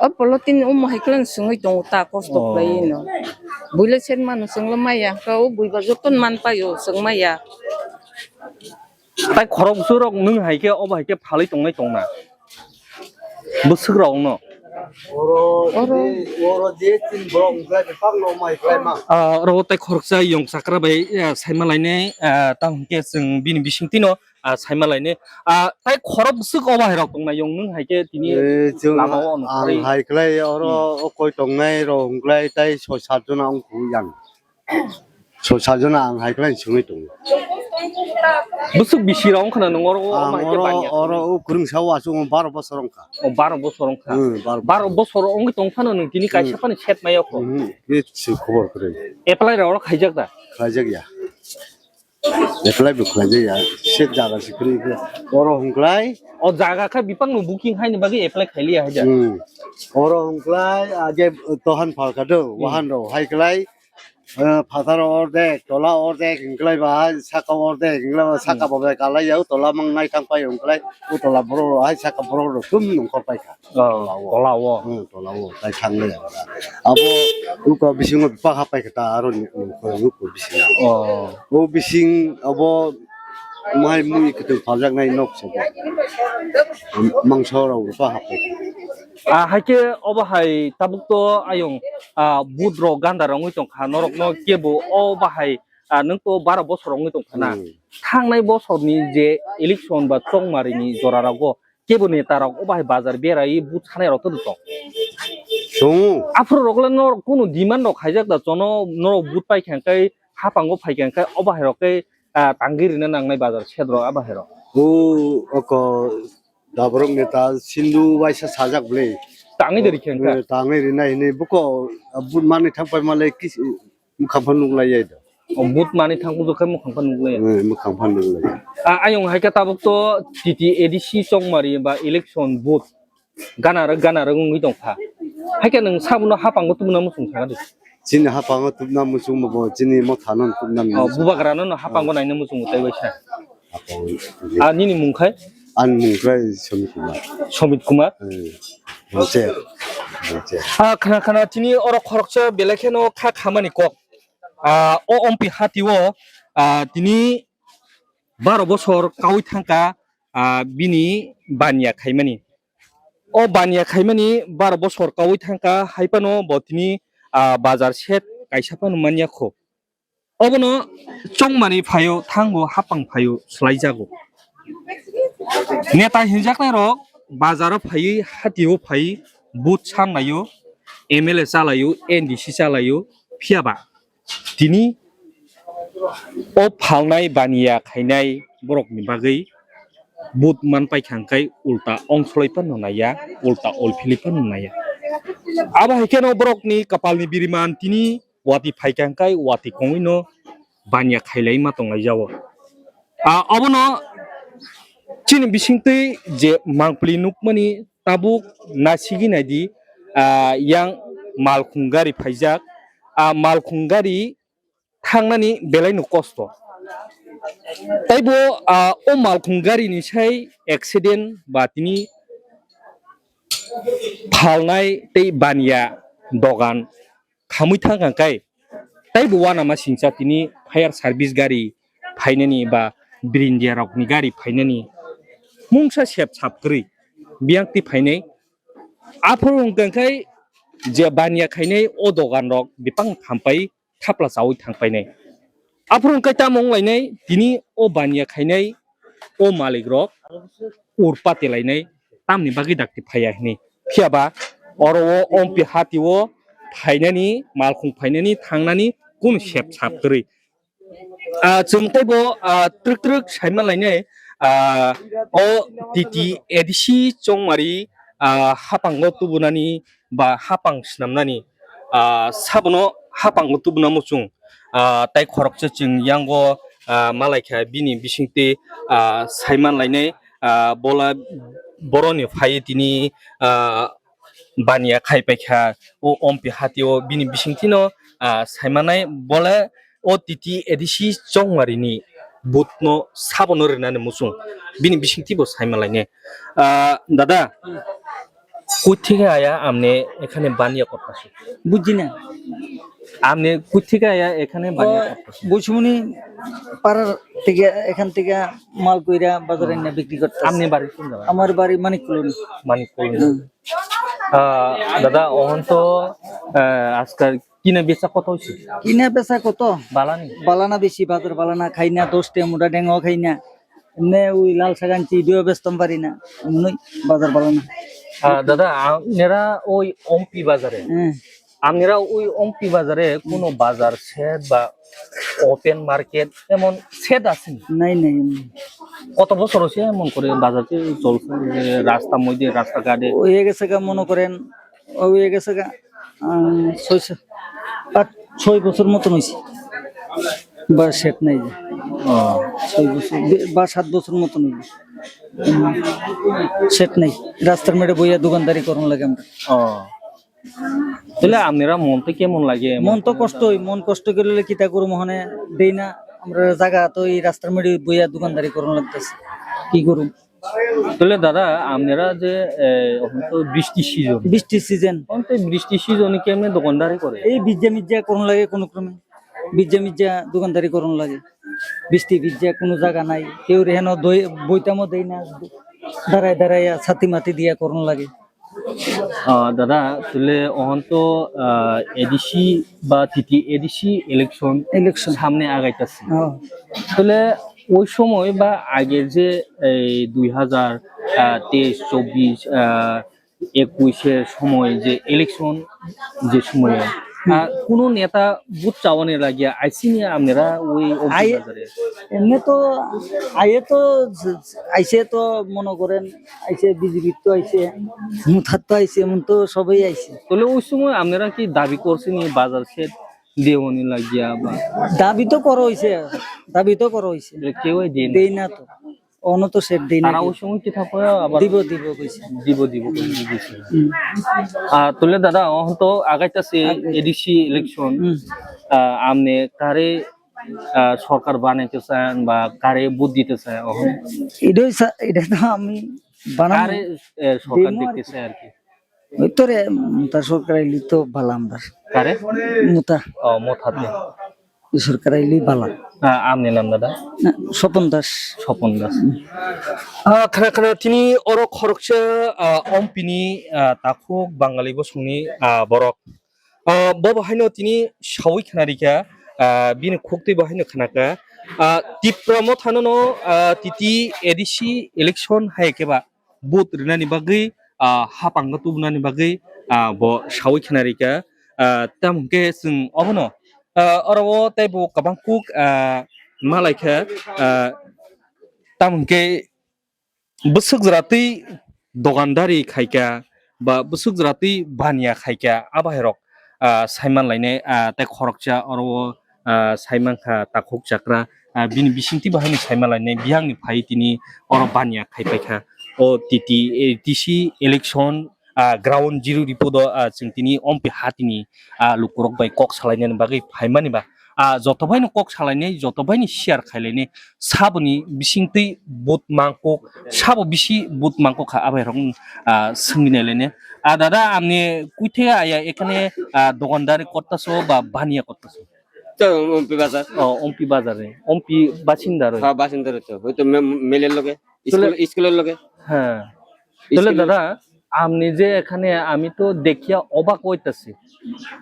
O polotin omo hai khe swngwi tongo ta kosto Oh. khlaiwi no. Buila shed mano chwngla maya hwnkhe o buiba joto man paio chwng maya. Tai khorok bwswk rok nwng hai khe obo hai khe phalwi tongnai tongna. Bwswk rok no. Oro, oro. Oro je tin borok wngkhlai bwkhak no mai khlai ma. Ah, oro tai khoroksa yong chakra bai, ah, saima lainai, ah, tamo hwnkhe chwng bini bisingtwi no, ah, saima lainai. Ah, tai khorok bwswk obo hai rok tongnai yong nwng hai khe tini Eh, chwng lama o ang hai khlai oro Hmm. o koi tongnai rok wngkhlai tai soi sat jona wngkhu yang. Soi sajona ang hai khlai swngwi tongo. Bwswk bisi rok wngkha na nwng oro o Ang mai khe oro, banya? Oro o kwrwngsa o aswk baro bosor wngkha. O baro bosor wngkha. Hmm, baro Baro bosor wngwi tong phano nwng tini kaisa Hmm. phano set maya kho. Hmm, khe se khobor kwrwi. Apply rok khaijak da? Khlaijak ya. Apply bo khlaijak ya. Set jaga se kwrwi khe. Oro hwnklai. O jaga kha bipang no booking haini bagwi apply khailiya haida. Hmm. Oro hwnklai age tohan phalka do, Hmm. wahan rok hai klai. Eh, phatar ordek, tola ordek, hinklai ba hai saka ordek, hinklai ba saka Hmm. bo bai kalai ya, tola mang nai thang pai hinklai, o tola borok rok hai saka borok rok tum nongkhor pai kha. Oh, tola o. Tola o. Hmm, tola o, tai thang le. Abo uko bisingo pakha pai kha ta aro ni, nongkhor uko bisingo. Oh. O bising abo mai mui kitu phaljaknai nok se. Mangso rok pakha pai kha. Ah, hai khe obo hai tabuk to ayong, ah, budro ganda rok wngwi tongkha, norok no kebo o bahai, ah, nwng to baro bosor wngwi tongkha na. Hmm. Thangnai bosor ni je election ba chongmari ni jora rogo kebo neta rok o bahai bazar berai but sanai rok to tong. Tongo. Aphuru rok le norok kunu demand rok khaijak da chono norok but pai kha kai hapango phai kha kai o bahai rok kai, ah, tangwi rina nangnai bazar shed rok a bahai rok. O oko Daborok neta Sindhu waisa sajak bwle. Tangwi de rikhe wngkha. Eh, tangwi rinai hinwi buko, ah, but mani thang pai malai kis-, mukhang phan nuk lai yai do. O but mani thang bujo khe mukhang phan nuk lai. Eh, mukhang phan nuk lai. Ah, ayong hai khe tabuk to T T A D C chongmari ba election booth gana rwk, gana rwk wngwi tongkha. Hai khe nwng sabuno hapango tubuna muchung thangadi. Chini hapango tubna muchungma bo chini mothano tubna Oh, muchung. Bubagrano no hapango Oh. naina muchungo tei waisa. Hapango tubna. Ah, nini mung khai? Ani mung khai Somit Kumar. Somit Kumar? Hmm. Bongche. Bongche. Ah, khana khana tini oro khoroksa belai kheno kha khamani kok. Ah, o ompi hati o, ah, tini baro bosor kawi thangka, ah, bini baniya khaimani. O baniya khaimani baro bosor kawi thangka, hai phano bo tini, ah, bazar set kaisa phano manya kho. Obono chongmani phaio thango hapang phaio swlaijago. Neta hinjaknai rok bazaro phaiwi hatio phai but sanlaio, M L A chalaio, N D C chalaio, phiyaba tini o phalnai baniya khainai borokni bagwi but man paikha hwnkhe ulta ongsoloi phano naiya, ulta olphiloi phano naiya. Abo hai kheno borokni kapalni biriman tini watwi phaikha hwnkhe watwi kongwino baniya khailai ma tonglaijao. Ah, obono chini bisingtwi je mangpili nukmani tabuk nasigwi naidi, ah, yang malkhung gari phaijak. Ah, malkhung gari thangnani belaino kosto. Taibo, ah, o malkhung garini sai accident ba tini phalnai tei baniya dogan khamwi thangkha kai. Taibo uanama singcha tini fire service gari phainani ba birindia rokni gari phainani mungsa sep sap kwrwi biyang twi phainai. Aphuru hwnkha khe je baniya khainai o dogan rok bipang khampai thapla chawi thang painai. Aphuru hwnkhe tamo wnglainai, tini o baniya khainai o malik rok ur pati lainai, tamni bagwi dakti phaiya hinwi. Phiyaba oro o ompi hati o phainani, malkhung phainani, thangnani kunu sep sap kwrwi. Ah, chwng teibo, ah, twrwk twrwk saima lainai, ah, o T T A D C chongmari, ah, hapango tubunani ba hapang swnamnani, ah, sabono hapango tubuna muchung, ah, tai khoroksa chwng yango, ah, malaikha bini bisingtwi, ah, saiman lainai, ah, bola boroni phai tini, ah, baniya khai paikha o ompi hati o bini bisingtwi no, ah, saimanai bole o titi A D C chongmarini butno sabono rinani muchung bini bisingtwi bo saiman lainai. Ah, dada, কোথা থেকে আয়া আপনি এখানে বানিয়া করতেছেন? বুঝছি না। আপনি কোথা থেকে আয়া এখানে ও, বানিয়া করতেছেন? বৈশামণি পাড়ার থেকে, এখান থেকে মাল কইরা বাজারে এনে বিক্রি করতে। আপনি বাড়ি কোন জায়গায়? আমার বাড়ি মানিক কলোনি। মানিক কলোনি। হুম। আহ, দাদা, অহন তো, আহ, আজকাল কিনা বেচা কত হইছে? কিনা বেচা কত? বালানি? বালানা বেশি, বাজার বালানা খাই না, দশ টাকা মুটা ডেঙ্গাও খাই না। এমনি ওই লাল শাক আনছি, দুইও বেচতাম পারি না। এমনই বাজার বালানা। আহ, দাদা, আপনারা ওই অম্পি বাজারে, হ্যাঁ। আপনারা ওই অম্পি বাজারে কোনো বাজার শেড বা ওপেন মার্কেট এমন শেড আছে নি? নাই, নাই, এমন। কত বছর হচ্ছে এমন করে বাজার যে চলছে, যে রাস্তার মধ্যে, রাস্তাঘাটে? হয়ে গেছে গা, মনে করেন, হয়ে গেছে গা, আহ, ছয়, সাত, আট, ছয় বছর মতন হয়েছে। বা শেড নাই যে। ও। ছয় বছর, বে-, বা সাত বছর মতন হয়েছে। উম, শেড নাই। রাস্তার মেঝে বইয়া দোকানদারি করুন লাগে আমরা। ও। তাহলে আপনারা মন তো কেমন লাগে? মন তো কষ্ট হয়, মন কষ্ট করলে কিতা করবো, মনে দেই না। আমরা জায়গা তো এই রাস্তার মেঝে বইয়া দোকানদারি করুন লাগতেছে, কি করুন? তাহলে দাদা, আপনারা যে, এ, এখন তো বৃষ্টির সিজন। বৃষ্টির সিজন। এখন তো বৃষ্টির সিজনে কেমনে দোকানদারি করে? এই ভিজা মিজা করুন লাগে কোনো ক্রমে, ভিজা মিজা দোকানদারি করুন লাগে। বৃষ্টি ভিজা কোনো জায়গা নাই, কেউ রেহেন দই বইতামও দেয় না, দাঁড়ায় দাঁড়ায় ছাতি মাতি দিয়া করুন লাগে। আহ, দাদা, তাহলে অহন তো, আহ, এডিসি বা টিটি এডিসি ইলেকশন ইলেকশন। সামনে আগাইতাছে। হ্যাঁ। তাহলে ওই সময় বা আগের যে এই দুই হাজার, আহ, তেইশ, চব্বিশ, আহ, একুশের সময় যে ইলেকশন, যে সময়, হুম। আহ, কোনো নেতা ভোট চাওয়ানি লাগিয়া আইসিনি আপনারা ওই অম্পি আই-, বাজারে? এমনি তো আইয়ে তো আইসে তো মনে করেন আইসে, বিজেপির তো আইসে, মুথার তো আইসে, এমন তো সবাই আইসে। তাহলে ওই সময় আপনারা কি দাবি করছেন এই বাজার সেট দেওয়ানি লাগিয়া বা? দাবি তো করা হইছে, দাবি তো করা হইছে। এটা কেউই দেয় না। দেই না তো, অন তো সেট দেই না তারা কেউ। ওই সময় কি থাকবে আবার? দিব, দিব কইছে। দিব, দিব কইছে, দিছে। হুম। আর তাহলে দাদা, অহন তো আগাইতাছে আগাইতাছে। ADC election. হুম। আহ, আপনি কারে, আহ, সরকার বানাইতে চান বা কারে ভোট দিতে চান অহন? এটাই সা-, এটা তো আমি বানাম। কারে, এ, সরকার দেখতে চায় আর কি? ওই তো রে, মুতা সরকার আইলে তো ভালা আমরার। কারে? মুতা। ও, মুতাতে। এই সরকার আইলে ভালা। আ-, আপনি নাম দাদা? না, স্বপন দাস। স্বপন দাস। হুম। আ, khna khna tini oro khoroksa, a, ompini, a, takhuk Bangali bosongni, a, borok. A, bo bo haino tini sawi khna rikha, a, bini khuktwi bo haino khnakha. A, Tipra Mothano no, a, titi A D C election hai khe ba vote rinani bagwi, ah, hapang no tubunani bagwi, ah, bo sawi khna rikha. Ah, tamo hwnkhe chwng obono, ah, oro o tei bo kwbang kuk, ah, malaikha, ah, tamo hwnkhe bwswk jwra twi dogandari khaikha ba bwswk jwra twi baniya khaikha, a bahairok, ah, saiman lainai, ah, tei khoroksa oro o, ah, saimankha takhuk chakra, ah, bini bisingtwi bo haino saiman lainai biyangni phai tini oro baniya khai paikha. O titi, eh, T C election, ah, ground zero report o, ah, chwng tini ompi hatini, ah, lukurok bai kok salainani bagwi phaimani ba, ah, joto baino kok salainai, joto baino share khailainai, saboni bisingtwi vote mangkuk, sabo bisi vote mangkuk kha, abairok, ah, swngwi nailainai. Ah, dada, আপনি কোথা থেকে আয়া এখানে, ah, দোকানদারি করতেছো বা বানিয়া করতেছো? তো অম্পি বাজার। ও, অম্পি বাজারে। অম্পি বাসিন্দা রয়? হ্যাঁ, বাসিন্দা রয় তো। ওই তো মে-, মেলের লগে, তাহলে স্কুল, স্কুলের লগে। হ্যাঁ। তাহলে স্কুলের দাদা, আপনি যে এখানে, আমি তো দেখিয়া অবাক হইতাছি।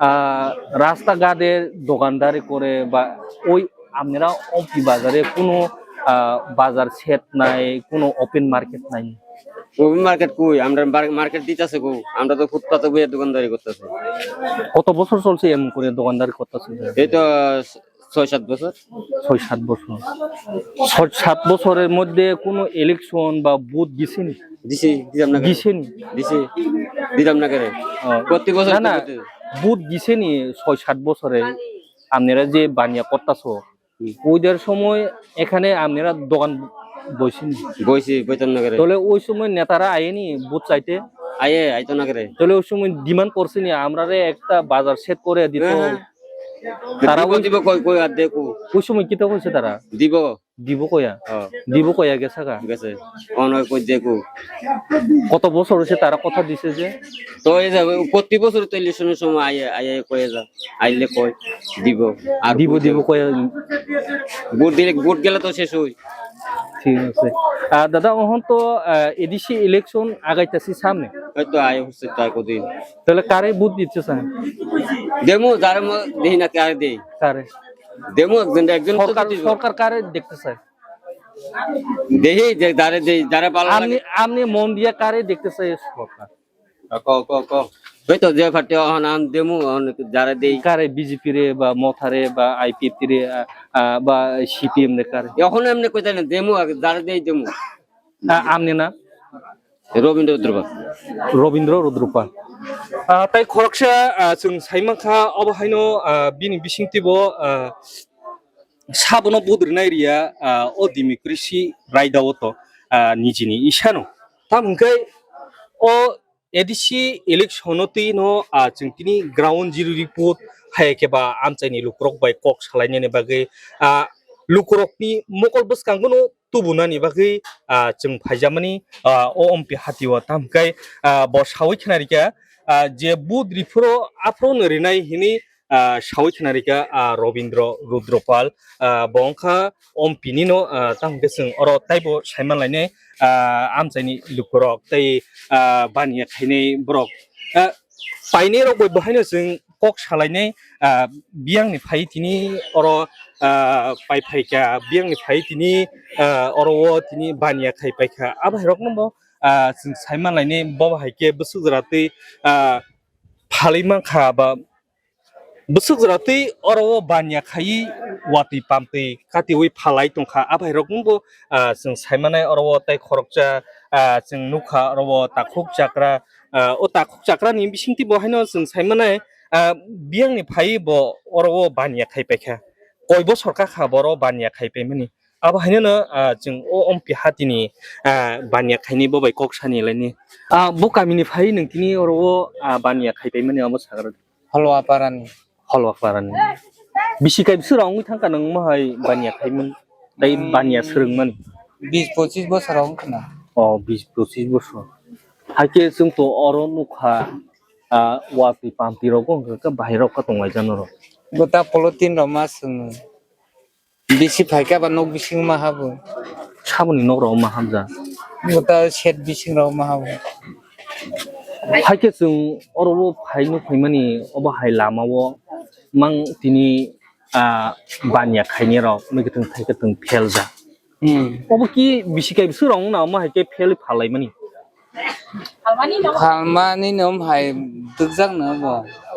আহ, রাস্তাঘাটে দোকানদারি করে বা ওই আপনারা অম্পি বাজারে কোনো, আহ, বাজার সেট নাই, কোনো ওপেন মার্কেট নাই? ওপেন মার্কেট কই? আমরা বার-, মার্কেট দিতাছে কো? আমরা তো ফুটপাতে বইয়া দোকানদারি করতেছি। কত বছর চলছে এমন করে দোকানদারি করতেছে? এই তো ছয় সাত বছর। ছয় সাত বছর। ছয় সাত বছরের মধ্যে কোনো ইলেকশন বা ভোট দিছেনি? দিছি, দিতাম না কেন? দিছেনি? দিছি, দিতাম না কেন? ও। প্রতি বছর না, না, তো দিতে। ভোট দিছেনি ছয় সাত বছরে? আপনারা যে বানিয়া করতাছো, কি? ওইটার সময় এখানে আপনারা দোকান বইছেন? বইছি, বইতাম না করে। তাহলে ওই সময় নেতারা আয়েনি ভোট চাইতে? আয়ে, আইতো না করে। তাহলে ওই সময় ডিমান্ড করছেনি, আমরারে একটা বাজার সেট করে দিত। হ্যাঁ, হ্যাঁ। তারা দিব, ওই দিব, কই, কই, আর দেখো। ওই সময় কিতা কইছে তারা? দিব। দিব কইয়া? হ্যাঁ। দিব কইয়া গেছে গা? গেছে। অন কই দেখো। কত বছর হয়েছে তারা কথা দিছে যে? তো এই যে প্রতি বছর তো ইলেকশনের সময় আয়ে, আয়ে কয়ে যা। আইলে কয় দিব। আর দিব, কই দিব যাবে? কইয়া। ভোট দিলে, ভোট গেলে তো শেষ হই। ঠিক আছে। আহ, দাদা, এখন তো, আহ, এডিসি ইলেকশন আগাইতেছি সামনে। হয়তো আয় হচ্ছে তার কদিন। তাহলে কারে ভোট দিতে চান? দেমু, যারা ম-, দেখি না কারে দেই। কারে? দেমু একজন, একজন তো সরকার, দিতে হবে। সরকার কারে দেখতে চায়? দেখি যে যারে দেই, যারা ভালো লাগে। আপনি, আপনি মন দিয়ে কারে দেখতে চাই সরকার? ক, ক, ক। ওই তো যে পার্টি অহন আন দেমু, অহন যারা দেই। কারে বিজেপি রে বা মথা রে বা আইপিএফ রে, আ, আ, বা সিপিএম রে কারে? এখন এমনি কইতে না, দেমু আগে, যারা দেই দেমু। আ, আমনে na? Robindra Rudrupal. Robindra Rudrupal. Ah, tai khoroksa, ah, chwng sai mankha, obo haino, ah, bini bisingtwi bo, ah, sabono budrinai riya, ah, o democracy raida o to, ah, nijini isano. Tam hwnkhe o A D C election o twi no, ah, chwng tini ground zero report hai khe ba amchaini lukurok bai kok salainani bagwi, ah, lukurokni mokol bwskango no tubunani bagwi, ah, chwng phaijamani, ah, o ompi hatio. Tam hwnkhe, ah, bo sawi khna rikha, ah, je budri phuro aphuru no rinai hini, ah, sawi khna rikha, ah, Robindra Rudropal, ah, bo wngkha ompi ni no, ah, tam hwnkhe chwng oro taibo saiman lainai, ah, amchaini lukurok tei, ah, baniya khainai borok, ah, painai rok bai bo haino chwng kok salainai, ah, biyang ni phai tini oro, ah, pai phaikha, biyang ni phai tini, ah, oro o tini baniya khai paikha. Abo hai rok no bo, ah, chwng saiman lainai bo hai khe bwswk jora twi, ah, phalwi mankha ba bwswk jora twi oro o baniya khaiwi watwi pamtwi katiwi phalai tongkha. Abo hai rok no bo, ah, chwng saimanai oro o tai khoroksa, ah, chwng nukha oro o takhuk chakra, ah, o takhuk chakra ni bisingtwi bo haino chwng saimanai, ah, biyang ni phai bo oro o baniya khai paikha. Koi bosor kakha bo oro baniya khai paimani. Abo haino no, ah, chwng o ompi hatini, ah, baniya khaini bo bai kok sani laini. Ah, bo kamini phai nwng tini oro o, ah, baniya khai paimani abo sagra. Holwa parani. Holwa parani. Bisi kai bwswk rok wngwi thangkha nwng mohai baniya khaimani? Tei baniya swrwngmani? Bis pochis bosor rok wngkha na. O, bis pochis bosor. Haikhe chwng to oro nukha, ah, watwi pamtwi rok wngkha khe bahai rok kha tonglaijak norok. Gota polythene rok ma swrwngwi. Bisi phaikha ba nok bisingo ma habo. Saboni nok rok ma hamjak. Gota shed bisingo ma habo. Haikhe chwng oro o phai nuk phaimani obo hai lama o mang tini, ah, baniya khaini rok mui kwthwng thai kwthwng pheljak. Hmm. Obo ki bisi kai bwswk rok wngna omo hai khe phelwi phalaimani? Phalmani no hai dukjak no bo.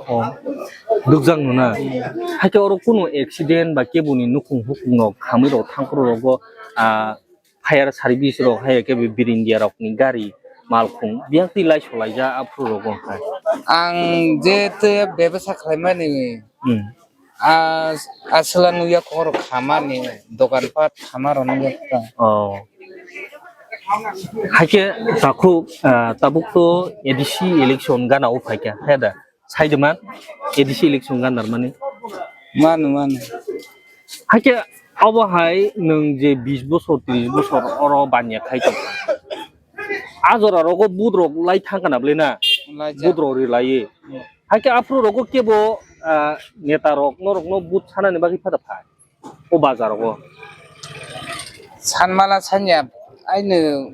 O, dukjak no na. Haikhe oro kunu accident ba keboni nukhung hukhung rok khamwi rok thangkhro rogo, ah, fire service rok hai khe Air India rok ni gari malkhung biyang twi lai solaijak aphuru rogo hai. Ang je twi bebasa khlaimani. Hmm. A, aswla nukya kok rok khamani, dokan pat khama rok nukya kha. Oh. Haikhe takhuk, ah, tabuk to A D C election gana o phaikha, he da? Sai de man, A D C election ganar mani. Manu, manu. Haikhe obo hai nwng je bis bosor, tris bosor oro baniya khai tong. A jora rogo budrok lai thang kana bwle na? Lai ja. Budrok ri lai. Hmm. Haikhe aphuru rogo kebo, ah, neta rok norok no but sanani bagwi phada phai o bazar rogo. Sanmala sanya aino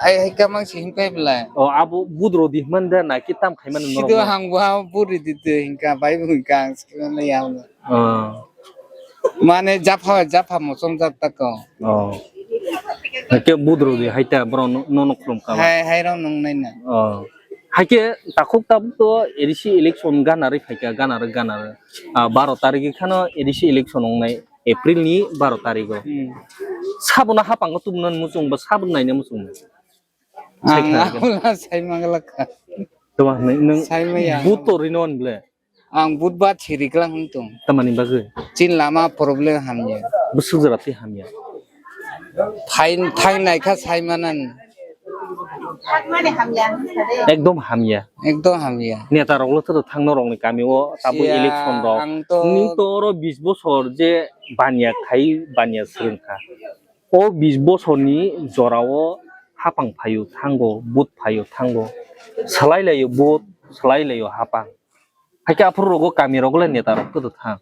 ai hai kamang si hinpai bwlai. O abo budro di hman da na ki tam khai mani norok? Sido no? Hang bo ha buri di de hinka bai bo hinka ang sikhe mani ya. Ah. Mane japha, japha mosom jak tako. Oh. Haikhe budro di haita borok no, no, no khulum kha ba? Hai, hai rok nung nai na. Oh. Haikhe takhuk tabuk to A D C election ganarwi phaikha, ganarwi, ganarwi. Ah, baro tarikh khano A D C election wngnai, April ni baro tarikh o. Hmm. Sabono hapang o tubuna muchung ba, sabono naina muchung ba? Ang abula sai manglak kha. Tuma nwng, nwng sai maya. Buto rino on ble. Ang budbar siri klang hwn tong. Tamani bagwi? Chin lama problem hamya. Bwswk jora twi hamya? Thain, thain naikha saimanan. Ekdom hamya. Ekdom hamya. Neta rok lo to thangno rokni kami o tabuk election rok. Ang to nini to oro bis bosor je banya khai banya swrwng kha. O bis bosorni jorao hapang phaio thango, but phaio thango. Swlai laio but, swlai laio hapang. Haikhe aphuru rogo kami rogo le neta rok to thang.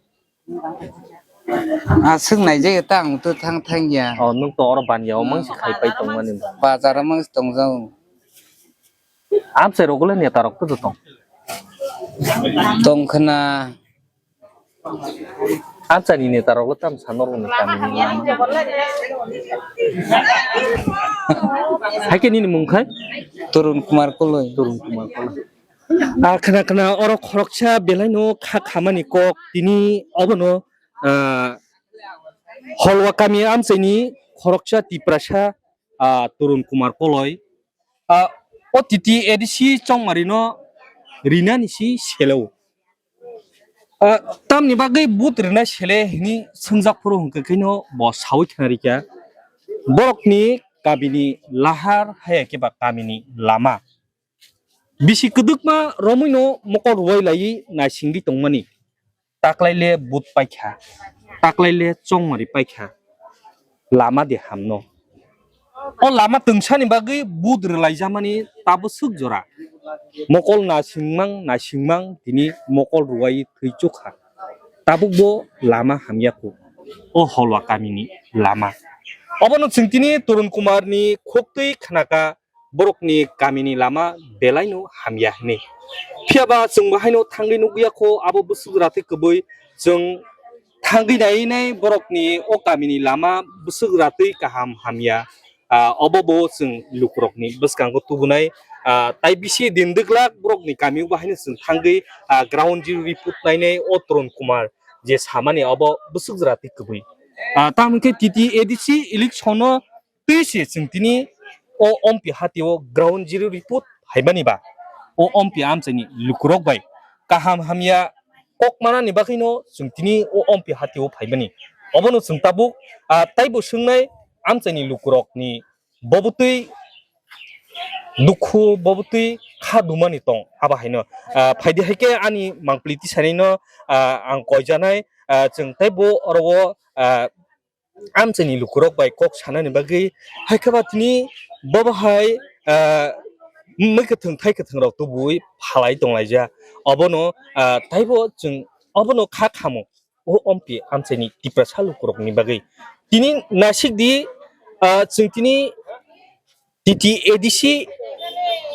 Aswk naijak ta ang to thang thang ya. O nwng to oro banya o mangsi khai pai tongmani. Bazar o mangsi tongjao. Amchai rogo le neta rok to tong. Tong khna. Amchani neta rok le tam sano rok ni kami ni lama. Haikhe nini mung khai? Torun Kumar Koloi. Torun Kumar Koloi. Ah, khna khna oro khoroksa belai no kha khamani kok tini obono, ah, Holwa kami amchaini khoroksa Tiprasa, ah, Torun Kumar Koloi. Ah, o T T A D C chongmari no rinani si selo. Ah, tamni bagwi but rina sele hini swngjak phuru hwnkhe kheno bo sawi khna rikha. Borokni kamini lahar haya khe ba kamini lama. Bisi kwdwkma romwino mokol ruwai laiwi naisingwi tongmani. Taklaile but paikha, taklaile chongmari paikha, lama de hamno. O lama twngsani bagwi but rwlaijamani tabuk swk jora. Mokol nasingmang nasingmang tini mokol ruwai thwi chukha. Tabukbo lama hamya kho. O Holwa kamini lama. Obono chwng tini Torun Kumarni khuktwi khnaka borokni kamini lama belaino hamya hinwi. Phiyaba chwngbo haino thangwi nukya kho, abo bwswk ratwi kwbwi chwng thangwi nai nai borokni o kamini lama bwswk ratwi kaham hamya. Ah, obo bo chwng lukurokni bwskango tubunai, ah, tai bisi din dwglak borokni kamio bo haino chwng thangwi, ah, ground zero report nainai o Torun Kumar je samani obo bwswk ratwi kwbwi. Ah, tamo khe T T A D C election no twi se chwng tini o ompi hatio ground zero report phaimani ba o ompi amchaini lukurok bai kaham hamya kok manani bagwino chwng tini o ompi hatio phaimani. Obono chwng tabuk, ah, taibo swngnai amchaini lukurokni bo bwtwi dukhu bo bwtwi kha dumani tong abo haino, ah, phaidi haikhe ani mangpili tisani no, ah, ang koijanai, ah, chwng taibo oro o, ah, amchaini lukurok bai kok sanani bagwi, hai khe ba tini bobo hai, ah, mui kwthwng thai kwthwng rok tubui phalai tonglaijak. Obono, ah, taibo chwng obono kha khamo o ompi amchaini Tiprasa lukurokni bagwi. Tini naisik di, ah, chwng tini T T A D C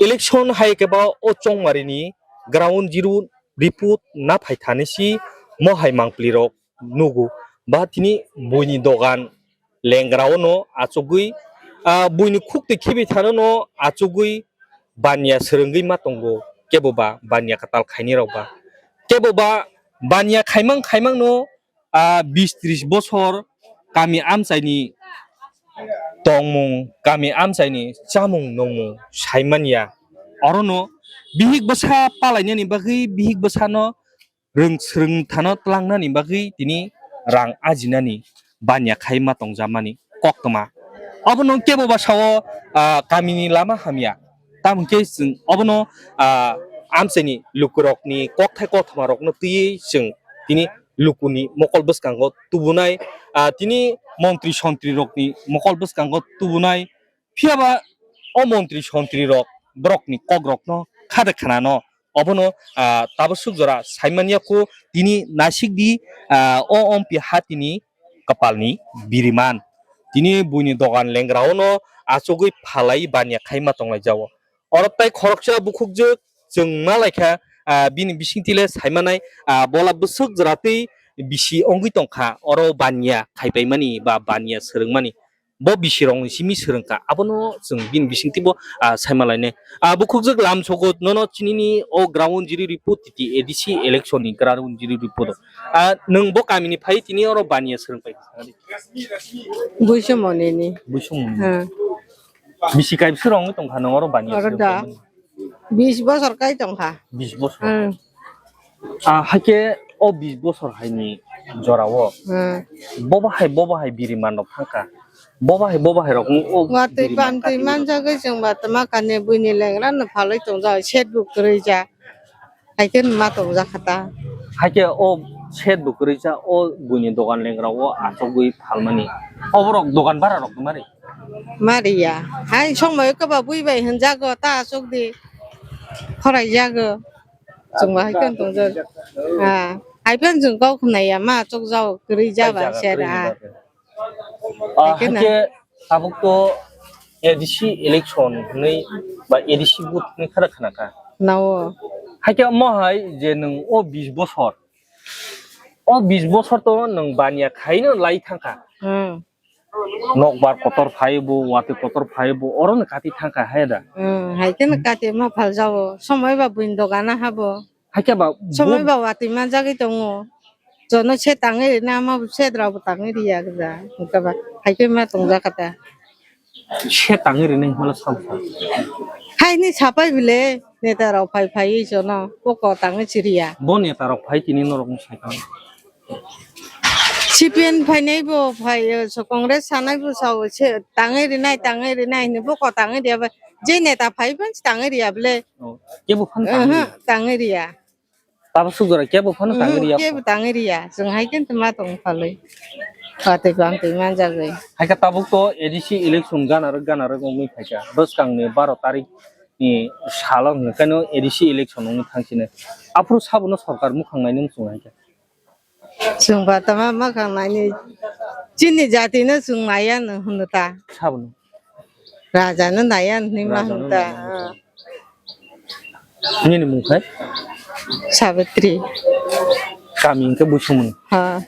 election hai khe ba o chongmarini ground zero report na phai thani si mo hai mangpili rok nugo. Ba tini buini dogan lengra o no achugwi, ah, buini khuk twi khibi thano no achugwi baniya swrwngwi ma tongo, kebo ba baniya kwtal khaini rok ba, kebo ba baniya khaimang khaimang no, ah, bis tris bosor kami amchaini tongmung, kami amchaini chamung nungmung saimanya. Orono bihik bwsa palainani bagwi bihik bwsano rwng swrwng thano tlangnani bagwi tini rang ajinani baniya khai ma tongjamani koktwma. Obono kebo ba sao, ah, kamini lama hamya. Tamo khe chwng obono, ah, amchaini lukurokni kokthai kothoma rokno twiwi chwng tini lukuni mokol bwskango tubunai, ah, tini montri sontri rokni mokol bwskango tubunai. Phiyaba o montri sontri rok borokni kok rokno khada khanano obono, ah, tabasuk jora saimanya kho tini naisik di, ah, o ompi hatini kwpalni biriman. Tini buini dogan lengra ono achugwi phalai baniya khai ma tonglai jao. Oro tai khoroksa bukhukjwk chwng ma laikha, ah, bini bisingtwi le saimanai, ah, bola bwswk jora twi bisi ongwi tongkha, oro baniya khaipaimani ba baniya swrwngmani. Bo bisirokni simi swrwngkha, abono chwng bini bisingtwi bo, ah, saimalainai. Ah, bukhukjwk lamsogo nono chinini o ground zero report titi A D C election ni ground zero report. Ah, nwng bo kamini phai tini oro baniya swrwngpai. Buisomoni ni. Buisomoni. Hmm. Bisi kaibwswk rok wngwi tongkha nwng oro baniya oro da. Swrwngpaimani? Bis bosor kai tongkha. Bis bosor. Hmm. Ah, haikhe o bis bosor haini jorao Hmm. bobo hai, bobo hai biri mandok thangkha. Bobo hai, bobo hai rok o Watwi biri man bantwi kati manjagwi chwng ba tama kani buini lengra no phalwi tongjak, set bo kwrwi ja. Haikhe ma tongjak kha ta. Haikhe o set bo kwrwi ja, o buini dogan lengra o achogwi phalmani. Oborok dogan bara rok mari. Mari ya. Hai somoi kwba bui bai hwnjago ta achuk di. Khorai jago. Chwng ba hai khe tong jak. Ah, hai phan chwng kok khna ya ma chok jao kwrwi ja ba Paijak, ser kwrwi ah. Ba. Ah, Hai khe na. Hai khe tabuk to A D C election hwnwi ba A D C vote hwnwi khara khna kha. Nao. Hai khe mo hai je nwng o bis bosor. O bis bosor to nwng baniya khai no lai thang kha. Hmm. Nokbar kotor phai bo, watwi kotor phai bo, oro no kati thang kha hai da. Hmm, hai khe no kati ma phal jao. Somoi ba buini dogana habo. Hai khe ba Somoi bo ba watwi manjagwi tongo. Jono se tangwi rina ma bo se rao bo tangwi riya gda. Hwnkhe ba hai khe ma tongjak kha ta. Se tangwi rina himala sam sa. Hai ni sapai bile neta rao phai phai jono koko tangwi chiriya. Bo neta rok phai tini norok no sai kha. C P M phainai bo phai, eh, so Congress sanai bo sao se tangwi rinai, tangwi rinai hinwi bo ko tangwi riya ba. Je neta phai ban tangwi riya bole. Oh, kebo phan tangwi Aha, riya. Tangwi riya. Tabo sugora kebo phan Mhm, tangwi riya. Kebo tangwi riya. Chwng hai khe ma tong phalwi. Patwi bang twi manjagwi. Hai khe tabuk to A D C election gana rwk, gana rwk wngwi phaikha. Bwskang ni baro tarik ni salo hwnkhe no A D C election wngwi thang sini. Aphuru sabono sorkar mukhang nainwi chwng hai khe. Chwng ba tama makhang naini chini jati no chwng naiya no hwno ta. Sabono. Raja no naiya hinwi ma Raja no hwno ta. Naiya hwno ta. Nini mung khai? Savitri. Kami hwnkhe Buisumuni. Ha.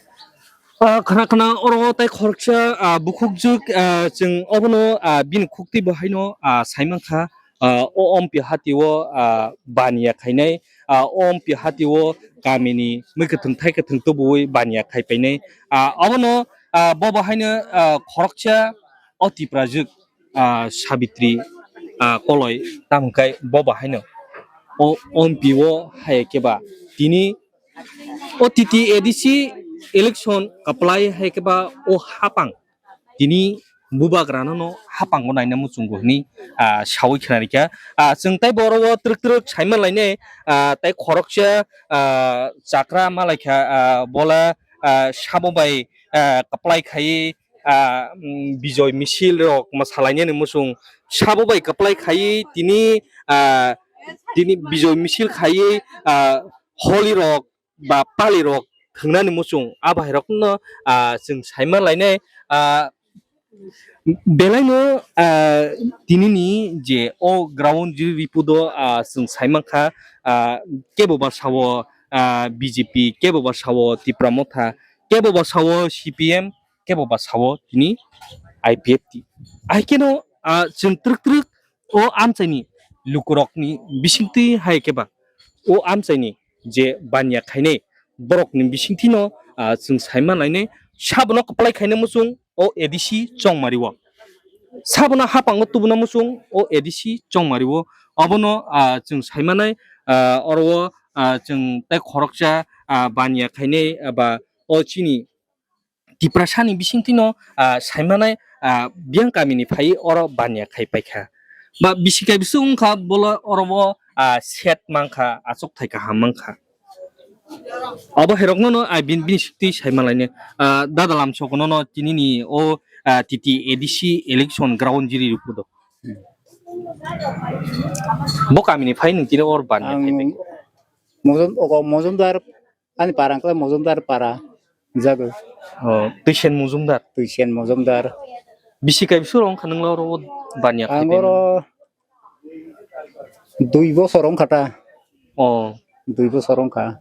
Ah, khna khna oro tai khoroksa, ah, bukhukjwk, ah, chwng obono, ah, bini khukti bo haino, ah, saimankha. Ah, o ompi hati o, ah, baniya khainai, ah, o ompi hati o kamini mui kwthwng thai kwthwng tubuwi baniya khai painai. Ah, abono, ah, bobo haino, ah, khoroksa o Tiprajwk, ah, Sabitri, ah, Koloi tamo khe bobo haino o ompi o hai khe ba tini o T T A D C election kwplai hai khe ba o hapang tini bubagrano no hapango naina muchungo hwnwi, ah, sawi khna rikha. Ah, chwng tei borok o twrwk twrwk saima lainai, ah, tei khoroksa, ah, chakra malaikha, ah, bola, ah, sabo bai, ah, kwplai khaiwi, ah, mm, Bijoy misil rok mwsalainani muchung sabo bai kwplai khaiwi tini, ah, tini Bijoy misil khaiwi, ah, holi rok ba pali rok thwngnani muchung a bahai rok no, ah, chwng saima lainai, ah, belai no, ah, tini ni je o ground zero report o, ah, chwng saimankha, ah, kebo ba sao, ah, B J P, kebo ba sao Tipra Motha, kebo ba sao C P M, kebo ba sao tini I P F T. Hai khe no, ah, chwng twrwk twrwk o amchaini lukurokni bisingtwi hai khe ba o amchaini je baniya khainai borokni bisingtwino, ah, chwng saima lainai sabono kwplai khaina muchung o A D C Chongmari o. Sabono hapango tubuna muchung o A D C Chongmari o. Obono, ah, chwng saimanai, ah, oro o, ah, chwng tei khoroksa, ah, baniya khainai, ah, ba o chini Tiprasani bisingtwino, ah, saimanai, ah, biyang kamini phai oro baniya khai paikha. Ba bisi kai bisu wngkha bolo oro bo, ah, set mankha, achuk thai kaham mankha. Abo hai rokno no, ah, bin-, bini sukti saima lainai. Ah, dada lamsok no no tini ni o, ah, T T A D C election ground zero report o. Bo kamini phai nung tini or baniya khai paikha. Ang Mojum-, ogo Mojumdar Ani para wngkha Mojumdar para, jago. Oh, Twisen Mojumdar. Twisen Mojumdar. Bisi kai bisu rong khanang lo ro baniya Ang khai oro dui bosor wngkha ta. Oh. Dui bosor wngkha.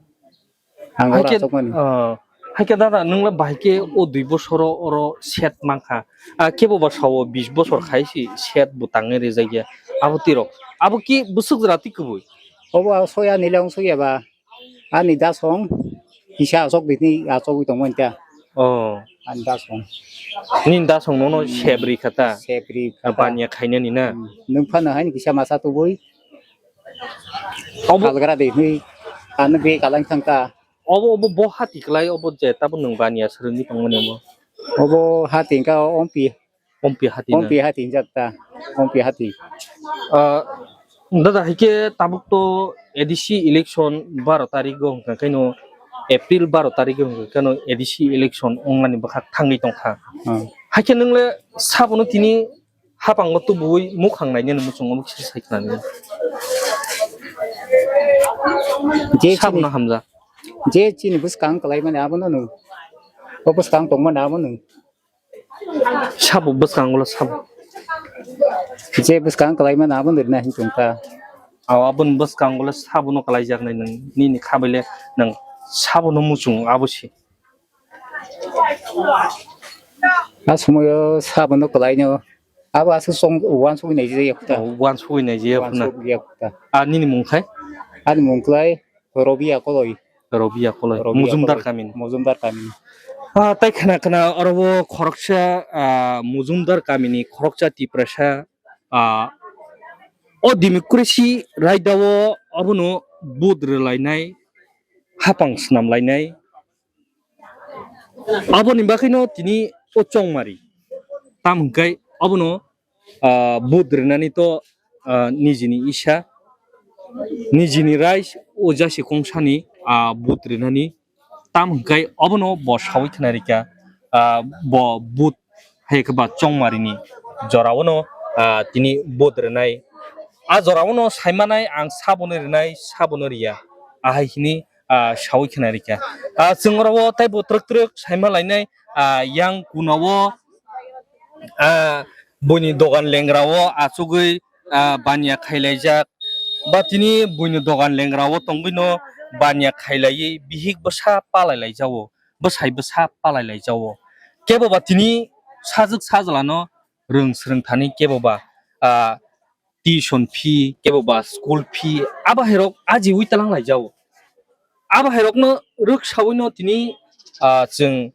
Ang oro Haikhe, achukmani. Oh, haikhe dada, nwng le bahai khe o dui bosoro oro set mankha. Ah, kebo ba sao bis bosor khai si set bo tangwi rijak ya. Abo tirok. Abo ki bwswk jora ti kubui? Obo soya nile wng soya ba. Ani dasong kisa asok bini asogwi tongmani ta. Oh. Ani dasong. Nini dasong nono Hmm. Sebri kha ta? Sebri kha ta. Baniya khainani na? Hmm. Nwng phano haini kisa masa tubui. Obo Kalgra de hwnwi. Ano be kalang thangka. Obo, obo bo hati klai, obo je tabo nwng baniya swrwngwi tongmani obo. Obo hati wngkha Ompi. Ompi hati na? Ompi hati wngjak ta. Ompi hati. Ah, dada, haikhe tabuk to A D C election baro tarigo hwnkha khe no, April baro tarigo hwnkha khe no A D C election wngnani bwkhak thangwi tongkha. Hmm. Haikhe nwng le sabono tini hapango tubuwi mukhang nainani muchungo kisa sai khnani. Je chini, sabono hamjak. Je chini bwskang kwlai mani abono nwng. O bwskang tongmani abono nwng. Sabo bwskango le sabo. Je bwskang kwlai mani abono rina hin tongkha. Aw, aboni bwskango le sabono kwlaijaknai nwng, nini khabai le nwng sabono muchungo abo se. A somoyo sabono kwlaino. Abo aswk song uansugwi naijak ya khuta. Oh, uansugwi naijak ya khuna. Uansugwi ya khuta. A nini mung khai? Ani mung klai Robia Koloi. Robia Koloi. Robia Mujumdar Koloi. Kamini. Mujumdar kamini. Ah, tai khna khna oro o khoroksa, ah, Mujumdar kamini khoroksa Tiprasa, ah, o democracy raida o abono vote rwlainai, hapang swnamlainai, aboni bagwino tini o chongmari. Tam hwnkhe abono, ah, vote rwnani to, ah, nijini isa, nijini rai, o jasi kongsani, ah, vote rwnani. Tam hwnkhe abono bo sawi khna rikha, ah, bo vote hai khe ba chongmarini jorao no, ah, tini vote rwnai. A jorao no saimanai ang sabono rwnai, sabono riya. Ahai hini ah, sawi khna rikha. Ah, chwng oro o taibo twrwk twrwk saima lainai, ah, yang kuna o, ah, buini dogan lengra o achugwi, ah, baniya khailaijak. Ba tini buini dogan lengra o tongwi no baniya khailaiwi bihik bwsa palai laijao, bwsai bwsa palai laijao. Kebo ba tini sajwk sajla no rwng swrwng thani kebo ba, ah, tuition fee, kebo ba school fee, abo hai rok ajiwi talang lai jao. Abo hai rok no rwk sawi no tini, ah, chwng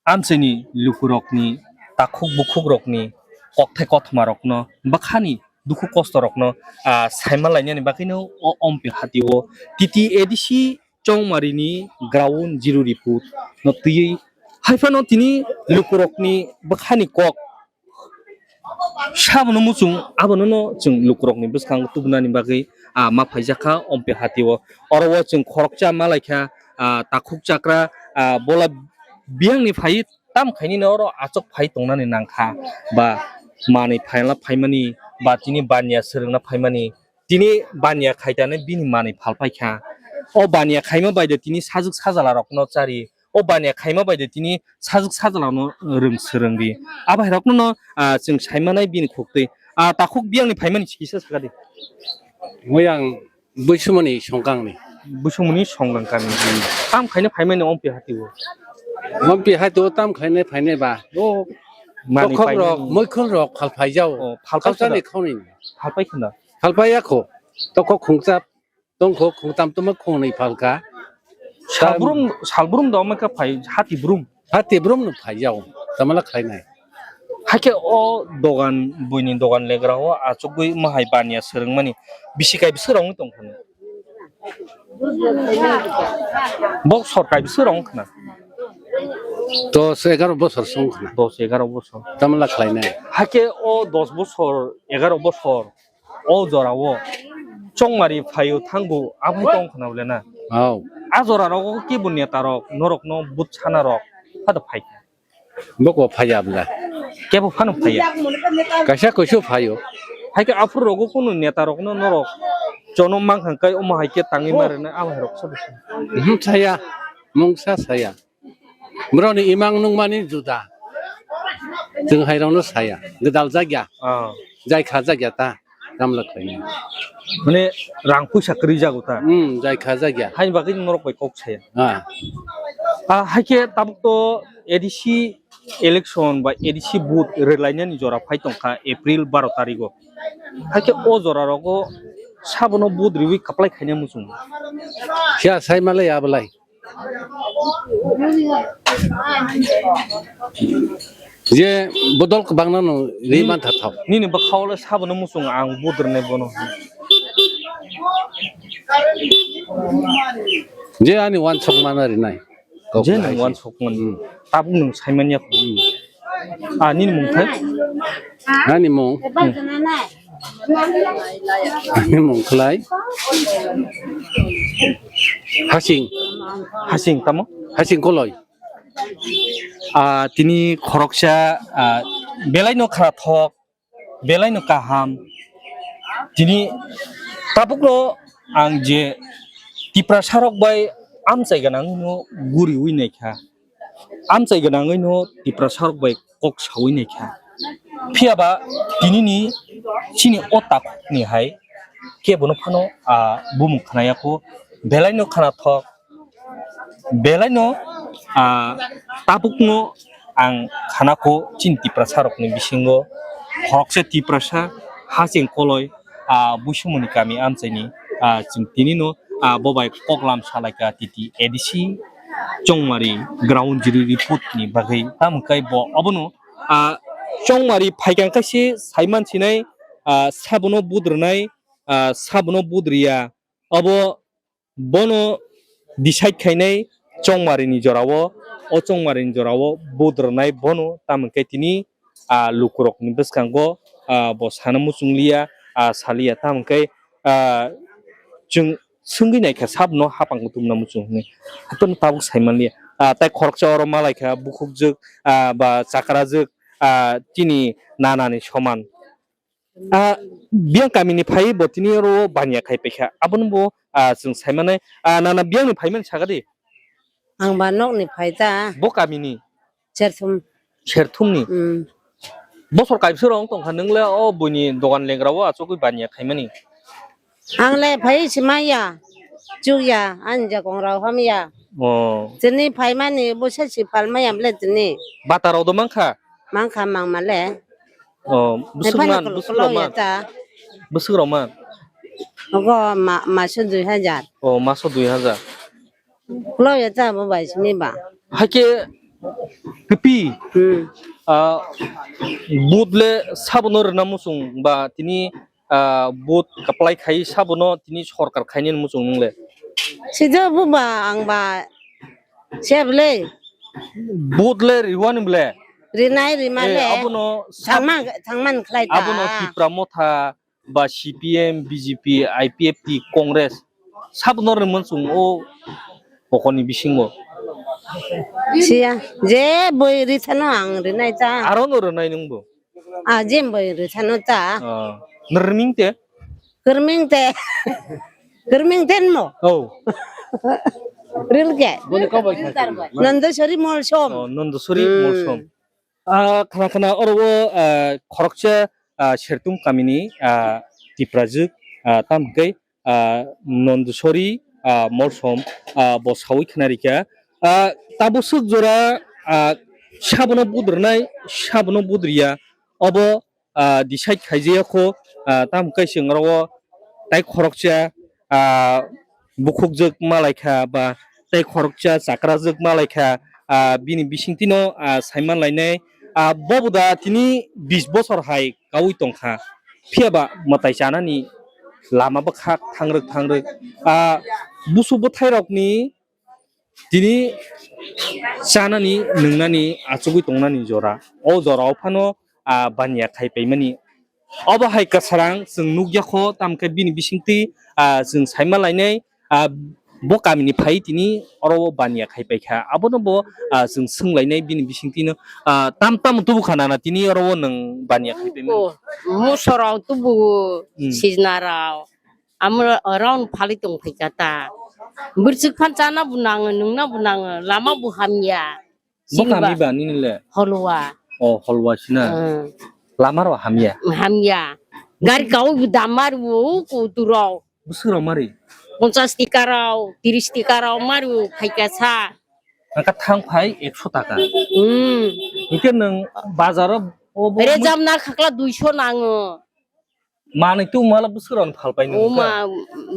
amchaini luku rok ni, takhuk bukhuk rok ni kokthai kothoma rok no, bwkha ni dukhu kosto rok no, ah, saima lainani bagwi no o Ompi hati o T T A D C Chongmari ni ground zero report no twiwi hai phano tini luku rok ni bwkha ni kok Sabono muchung, abono no chwng lukurokni bwskango tubunani bagwi, ah, ma phaijakha Ompi hatio. Oro o chwng khoroksa ma laikha, ah, takhuk chakra, ah, bola biyangni phai tam khainino oro achuk phai tongnani nangkha, ba manwi phaila phaimani, ba tini baniya swrwngna phaimani, tini baniya khaitani bini manwi phalpaikha. O baniya khaima bai de tini sajwk sajala rokno chari. O baniya khaima bai de tini sajwk sajala no rwng swrwng di. Abo hai rokno no, ah, chwng saimanai bini khuktwi. Ah, takhuk biyangni phaimani kisa sakadi. Oyang Buisumuni Songkangni. Buisumuni Songkang kami. Tam khaina phaimani Ompi hatio. Ompi hatio tam khaina phainai ba. O manwi tokhok rok, paimani. Moikhol rok phalphai jao. O, phalpai khwna. Khausani khauni. Phalpai khwna. Phalpai yakho. Tokhok khungchap. Tongkho khungtam tongma khungnwi phalka. Salbrum, salbrum da omai kha phai, hati brum. Hati brum no phai jao, tamala khlainai. Hakhe o dogan, buini dogan legra o achugwi mahai baniya swrwngmani bisi kai bwswk rok wng tong khna. Bok sor kai bwswk rok wng khna. Dos egaroh bosor song khna. Dos egaroh bosor. Tamala khlainai. Hakhe o dos bosor, egaroh bosor. O jora o chongmari phaio thangbo aphai tong khna bole na. Au. A jora rogo kebo neta rok norok no butsana rok phado phai. Boko phaiya bla. Kebo phano phaiya. Kaisa kuisu phaio. Hai ke aphuru rogo kunu neta rok no norok jonom mang hang kai omo hai ke tangwi mare na abo hai rok sa. Hmm, saya. Mungsa saya. Borokni imang nungmani juda. Chwng hairokno saya. Gwdal jakya. Ah. Jai kha jakya ta. Tamla khlainai. Mane rang puisa kwrwi jago ta. Hmm, jai kha jakya. Haini bagwi norok bai kok saya. Ah. Ah, haikhe tabuk to A D C election ba A D C vote rwlainani jora phai tongkha April baro tarigo. Haikhe o jora rogo sabono vote riwi kaplai khaina muchung. Kya sai malai abalai. Je bodol kwbangna no ri man tha thok. Nini bwkhao le sabono muchung ang budrwnai bono. Je ani wansok mana rinai. Kok Je nang wansok man. Hmm. Tabuk nung saimanya. Hmm. Ah, nini mung thai? Ani mung. Hmm. Ani mung khlai. Hasing. Hasing tamo? Hasing koloi. Ah, tini khoroksa, ah, belai no khara thok. Belai no kaham. Tini tabukno ang je Tiprasa rok bai amchai gwnangwi no guriwi naikha. Amchai gwnangwi no Tiprasa rok bai kok sawi naikha. Phiya ba tini ni chini o takhuk ni hai kebo no phano, ah, bumung khna ya kho. Belai no khna thok. Belai no, ah, tabuk no ang khana kho chini Tiprasa rok ni bisingo khoroksa Tiprasa hasing koloi, ah, Buisumoni kami amchai ni, ah, chwng tini no, ah, bo bai koklam salaika titi A D C Chongmari ground jiri report ni bagwi tamo kai bo obono, ah, Chongmari phaikang kaise saiman sinai, ah, sabono budrwnai, ah, sabono budriya obo bono decide khainai Chongmari ni jorao, o Chongmari ni jorao budrwnai bono, tamo khe tini, ah, lukurok ni bwskango, ah, bo sana muchung liya, ah, saliya, tamo khe, ah, chwng swngwi naikha sabno hapang kutumna muchung hwnwi, hato tabuk saimanliya, ah, tai khoroksa oro malaikha bukhukjwk, ah, ba chakrajwk, ah, chini nana ni soman. Ah, biyang kami ni phai bo tini oro baniya khai paikha. Abono bo, ah, chwng sai manai. Ah, nana biyang ni phai mani saka di. Ang ba nok ni phai ta. Bo kami ni? Serthum. Serthum ni? Hmm. Bosor kaibsa rok wng tongkha nwngle o buini dogan lengra o achugwi baniya khai mani. Ang le phai si maya. Chukya, ani jakong rok hamya. Oh. Tini phai mani bo se si pal maya ble tini. Bata rok do mankha? Mankha mangma le. Oh, bwswk man, bwswk rok man. Bwswk rok man. Ogo ma, maso dui hajar. Oh, maso dui hajar. Klo ya ta bo bai sini ba. Haike kpi. Hmm. Ah, budle sabono rwna muchung ba tini, ah, bud kaplai khai sabono tini sorkar khaini muchung nungle. Sida bo ba ang ba se ble. Budle riwani ble. Rinai rima le. Eh, abono sab-, thangma, thangman khlai ta. Abono Tipra Motha ba C P M, B J P, I P F T, Congress sabono rwmani chwng o pokoni bisingo. Siya, je boi rithano ang rinai ta. Aro no rwnai nungbo. Ah, jem bai rithano ta. Ah, nrming te? Kerming te. Kerming ten mo? Oh. Ril ke? Boni kau bai khai. Nandasari Molsom. Oh, Nandasari Molsom. Ah, khana khana oro o, ah, khoroksa, ah, Sertum kamini, ah, Tiprajwk, ah, tam hwnkhe, ah, Nondosori, ah, Molsom, ah, bo sawi khna rikha. Ah, taboswk jora, ah, sabono budrwnai, sabono budriya, obo, ah, decide khaijaya kho, ah, tamo kai chwng oro tai khoroksa, ah, bukhukjwk malaikha ba tai khoroksa chakrajwk malaikha, ah, bini bisingtwino, ah, saiman lainai, ah, bobo da tini bis bosor hai kaui tongkha. Phiya ba mwtai chanani lama bwkhak thangrwk thangrwk. Ah, busu bwthairokni tini chanani, nwngnani, achugwi tongnani jora. O jorao phano, ah, baniya khai paimani. Obo hai kwsarang chwng nukya kho, tamo khe bini bisingtwi, ah, chwng saima lainai, ah, bo kamini phai tini oro o baniya khai paikha. Abono bo, ah, chwng swnglainai bini bisingtwino, ah, tam tamo tubu kha nana tini oro o nwng baniya khai paimani? Musorok tubu, hmm, sijnarok. Amo round phali tong phaikha ta. Bwrchwk phan chana bo nango, nungna bo nango, lama bo hamya. Bo kami ba nini le? Holwa. Oh, holwa sina. Hmm. Lama ro hamya. Hamya. Gari kau bo dam mar bo ko turau. Bwswk rok mari? Ponchas tikka rok, tiris tikka rok mari bo phaikha sa. Angka thang phai ekso taka. Hmm. Hingke nwng bazar o bo rejam na khakla duiso nango. Manwi tubumala bwswk rokni phalpai nini? O ma,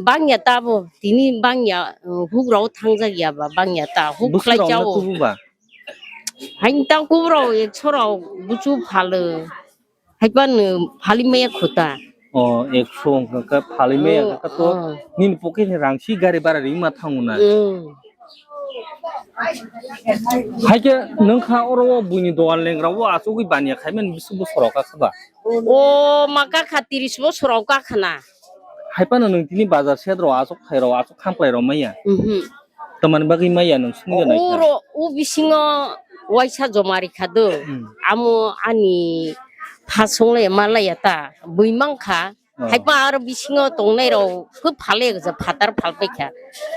bangya tabo, tini bangya, uh, huk rok thangjak ya ba, bangya ta, huk khlai chao. Bwswk rokno tubu ba? Hain tang kubu rok ekso rok buchu phalo. Haipan, uh, phali maya khuta. O, ekso wngkha khe phalwi maya, oh, khe to, oh, nini pocket ni rang si gari bara ri ma thango na. Mm. Hai khe nwng kha oro o buini dogan lengra o achugwi baniya khaimani bisu bosor rok kha ba? O, ma kha kha, tris bosor rok kha khna. Hai phano nwng tini bazar sed rok achuk thai rok achuk khamklai rok maya. Mhm. Tamani bagwi maya nwng swngwi naikha? Uro, o bisingo waisa joma rikha do. Hmm. Amo ani phasongle malaya ta, bui mankha. Oh. Haipa aro bisingo tongnai rok khe phalai ja phatar phalpai kha.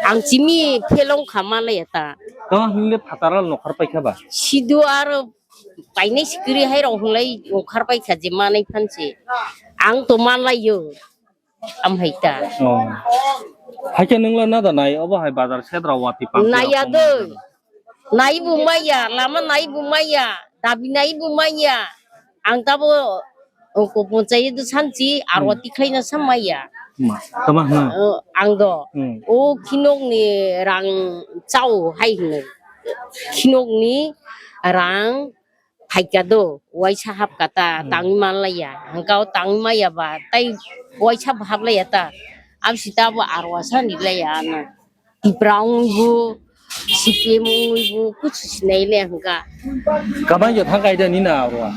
Ang chimi phelong kha malaya ta. Tamo hinle phatar al nokhar paikha ba? Sidu aro painai sikiri hai rok hinlai nokhar paikha je manai phanse. Ang to malayo. Amhai ta. Oh. Hai khe nwngla nada nai, obo hai bazar sedra wati pang naya doi. Nai bo maya, lama nai bo maya, dabi nai bo maya. Ang tabo, o, ko ponchayat do sanchi, arwati khlaina sa maya. Ma, tama hna? O, ang do. Hmm. O khinok ni rang chao hai hino. Khinok ni rang phaikha do, waisa hapkha ta, hmm, tangwi manlaiya. Hwnkha o tangwi maiya ba, tai waisa bo haplaiya ta. Aboni sita bo arwasa ni laiya ano. Tipra wngwi bo, C P M wngwi bo, kuchu sinai le hwnkha. Kamai yo thang kaida nini arwa.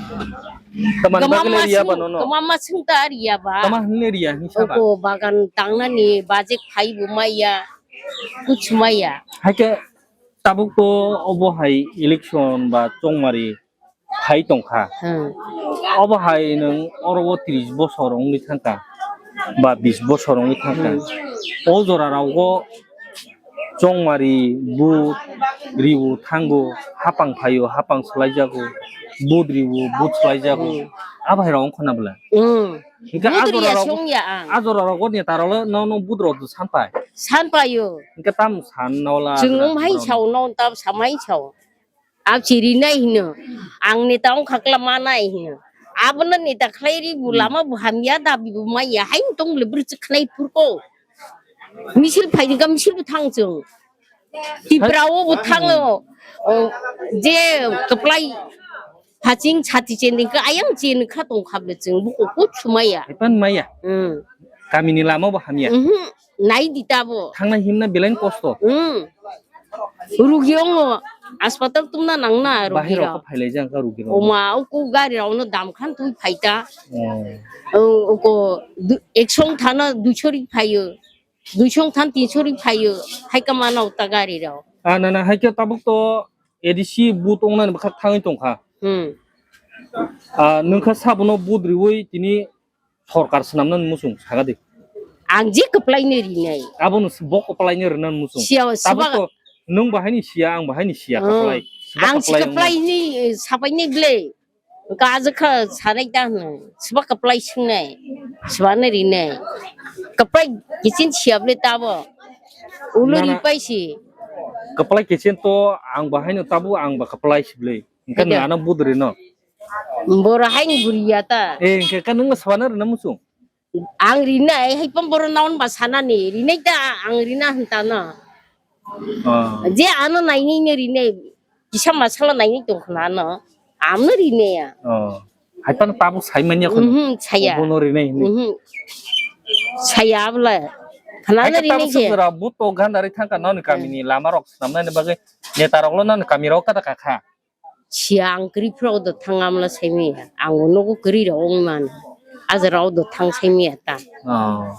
Tamani bagwi le riya ba nono? Kama ma swng ta riya ba. Kama hinle riya hinsa ba? Oko bagan tangnani budget phai bo maiya, kuchu maiya. Haikhe tabuk to obo hai election ba chongmari phai tongkha. Hmm. Obo hai nwng oro o tris bosor wngwi thangkha ba bis bosor wngwi thangkha. Hmm. O jora rogo chongmari, but, ribu thango, hapang phaio, hapang swlaijago, but ribu, but swlaijago. Hmm. Abo hai rok wngkha na bwle? Hmm. Hingke a jora rogo, a jora rogo neta rok no, no but rok sanpai? Sanpaio. Hingke tam san nola. Chwng wng hai sao, no tam samai sao. Absi rinai hino. Ang neta wngkha kla manai hino. Abono neta khlai ri bo lama bo hamya, dabi bo maiya. Haino tong le bwrwi chwkhnai phurko. Misil phaidi ka misil bo thang chwng. Tipra o bo thango. O, je kwplai haching chati cheni ka ayang cheni kha tong kha ble chwng buko kuchu maiya. Epan maiya. Hmm. Kamini lama bo hamya. Mhm. Nai di tabo. Thangnai himna belai kosto. Hmm. Rugi ongo, aspatal tumna nangna rugi rok. Bahai rok phailai jang ka rugi rok. Oma, uku gari rok no dam khan twi phaita. Oh. O, uko du-, ekso thana duiso ri phaio. Duiso than tinso ri phaio. Hai ka mana uta gari rok. Ah, na, na, hai khe tabuk to A D C but ongna ni bwkhak thangwi tongkha. Hmm. Ah, nwng kha sabono but riwi tini sorkar swnamnani muchung sakadi. Ang je kwplaino rinai. Abono s-, bo kwplaino rinani muchung. Siya, tabuk siba to nwng bahaini siya, ang bahaini siya, hmm, kwplai. Siba ang si kwplai wngmani. Kwplaini, eh, sabaini ble. Kajakha sanai ta hwno. Siba kwplai swngnai. Sibano rinai. Kwplai kiching siya ble tabo. Ulo ripai si. Kwplai kiching to ang bahaino tabo ang ba kwplai si ble. Hingke nwng ano budri no. Boro haini buriya ta. Eh, hingke ka nwng swbano rwna muchung? Ang rinai, hai pang boro naon ba sanani, rinai ta ang rina hwn ta no. Oh. Je ano naini no rinai, kisa masala naini tong khna no, amno rinai ya. Oh. Hai pang tabuk sai manya khun. Mhm, saya. Bono rinai hini. Mhm. Saya abla. Khna no rinai je. Hai tabuk sukra but to gandari thangka noni kamini lama rok swnamnani bagwi neta rok lo noni kami rok kata kakha. Siya ang kwrwi phuru do thang amla saimaya. Ang o nogo kwrwi rok wng man. Aja rok do thang saimaya ta. Oh.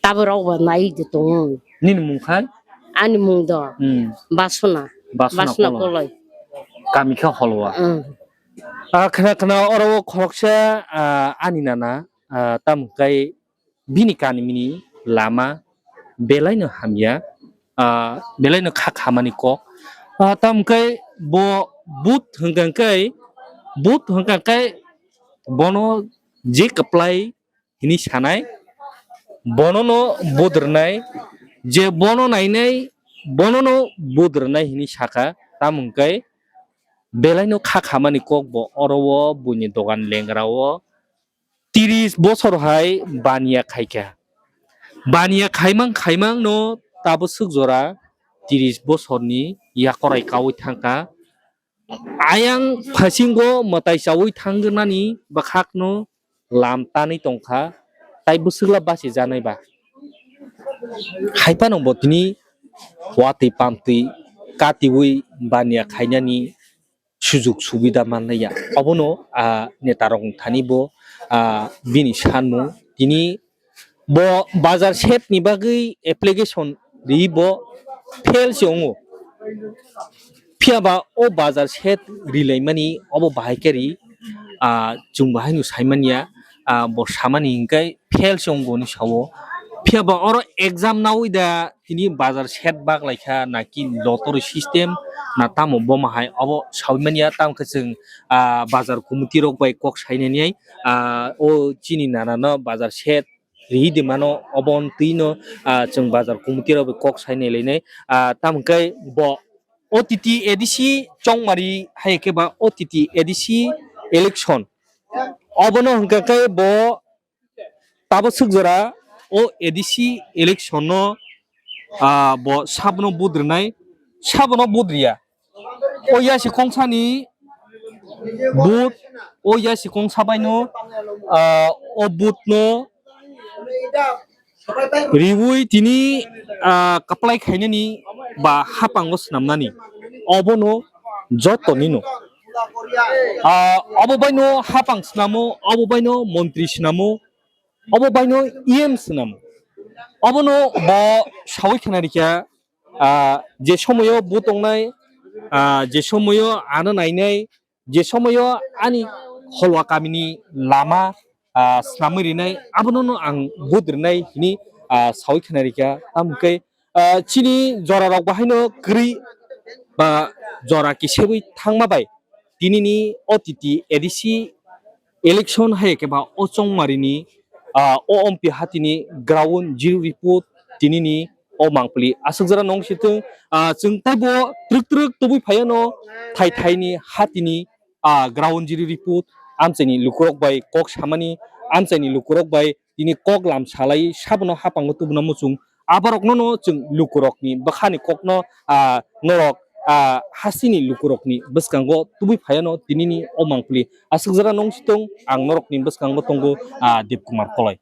Tabo rok ba nai do tongo. Nini mung khai? Ani mung do. Hmm. Basuna. Basuna Basuna Koloi. Koloi. Kami khe Holwa. Hmm. Ah, khna khna oro o khoroksa, ah, ani nana, ah, tamo kai bini kanimini lama belaino hamya, ah, belaino kha khamani kok. Ah, tamo khe bo but hwnkha khe, but hwnkha khe bono je kwplai hini sanai, bonono but rwnai, je bono nainai, bonono but rwnai hini sakha, tamo khe belaino kha khamani kok bo oro o buini dogan lengra o tris bosor hai baniya khaikha. Baniya khaimang khaimang no tabuk swk jora tris bosorni yakorai kaui thangkha. Ayang phasingo mwtai chaui thangjaknani bwkhakno lam tanwi tongkha. tai bwswkla basi janai ba. Hai phano bo tini watwi pamtwi katiwi baniya khainani sujug subida manlaiya. Obono, ah, netarok thani bo, ah, bini sanmung. Tini bo bazar shed ni bagwi application ri bo fail se wngo. Phiya ba o bazar shed rilaimani obo bahai khe ri, ah, chwng bahai no saimanya, ah, bo samani hinkai fail se wngo ni sao. Phiya ba oro exam nawi da tini bazar shed bak lai kha na ki lottery system na tamo boma hai obo sawi manya, tamo khe chwng, ah, bazar committee rok bai kok sainani, ah, o chini nana no bazar shed rihi de mano obo twi no, ah, chwng bazar committee rok bai kok sainai lainai, ah, tamo khe bo O T T A D C chongmari hai khe ba O T T A D C election obono hwnkha khe bo tabo swk jora o A D C election no, ah, bo sabono budrwnai, sabono budriya. O yasi kongsani but, o yasi kongsa baino, ah, o but no riwi tini, ah, kaplai khainani ba hapango swnamnani obono joto nino. Ah, obo baino hapang swnamo, obo baino montri swnamo, obo baino E M swnamo. Obono bo sawi khna rikha, ah, je somoyo bo tongnai, ah, je somoyo ano nainai, je somoyo ani holwa kamini lama, ah, swnamwi rinai, abono no ang budrwnai hini, ah, sawi khna rikha. Tamo khe, ah, chini jora rok bahaino kwrwi ba jora kisewi thangma bai tinini O T T A D C election hai khe ba o chongmarini, ah, o ompi hatini ground zero report tinini o mangpili aswk jora nong sitwng, ah, chwng taibo twrwk twrwk tubui phaiano thai thaini hatini, ah, ground zero report amchaini lukurok bai kok samani, amchaini lukurok bai tini kok lam salai sabono hapango tubuna muchung. Aborokno no chwng lukurokni bwkhani kokno, ah, norok, ah, hasini lukurokni bwskango tubui phaiano tinini o mangpili aswk jora nong sitwng ang norokni bwskango tongo, ah, Debkumar Koloi.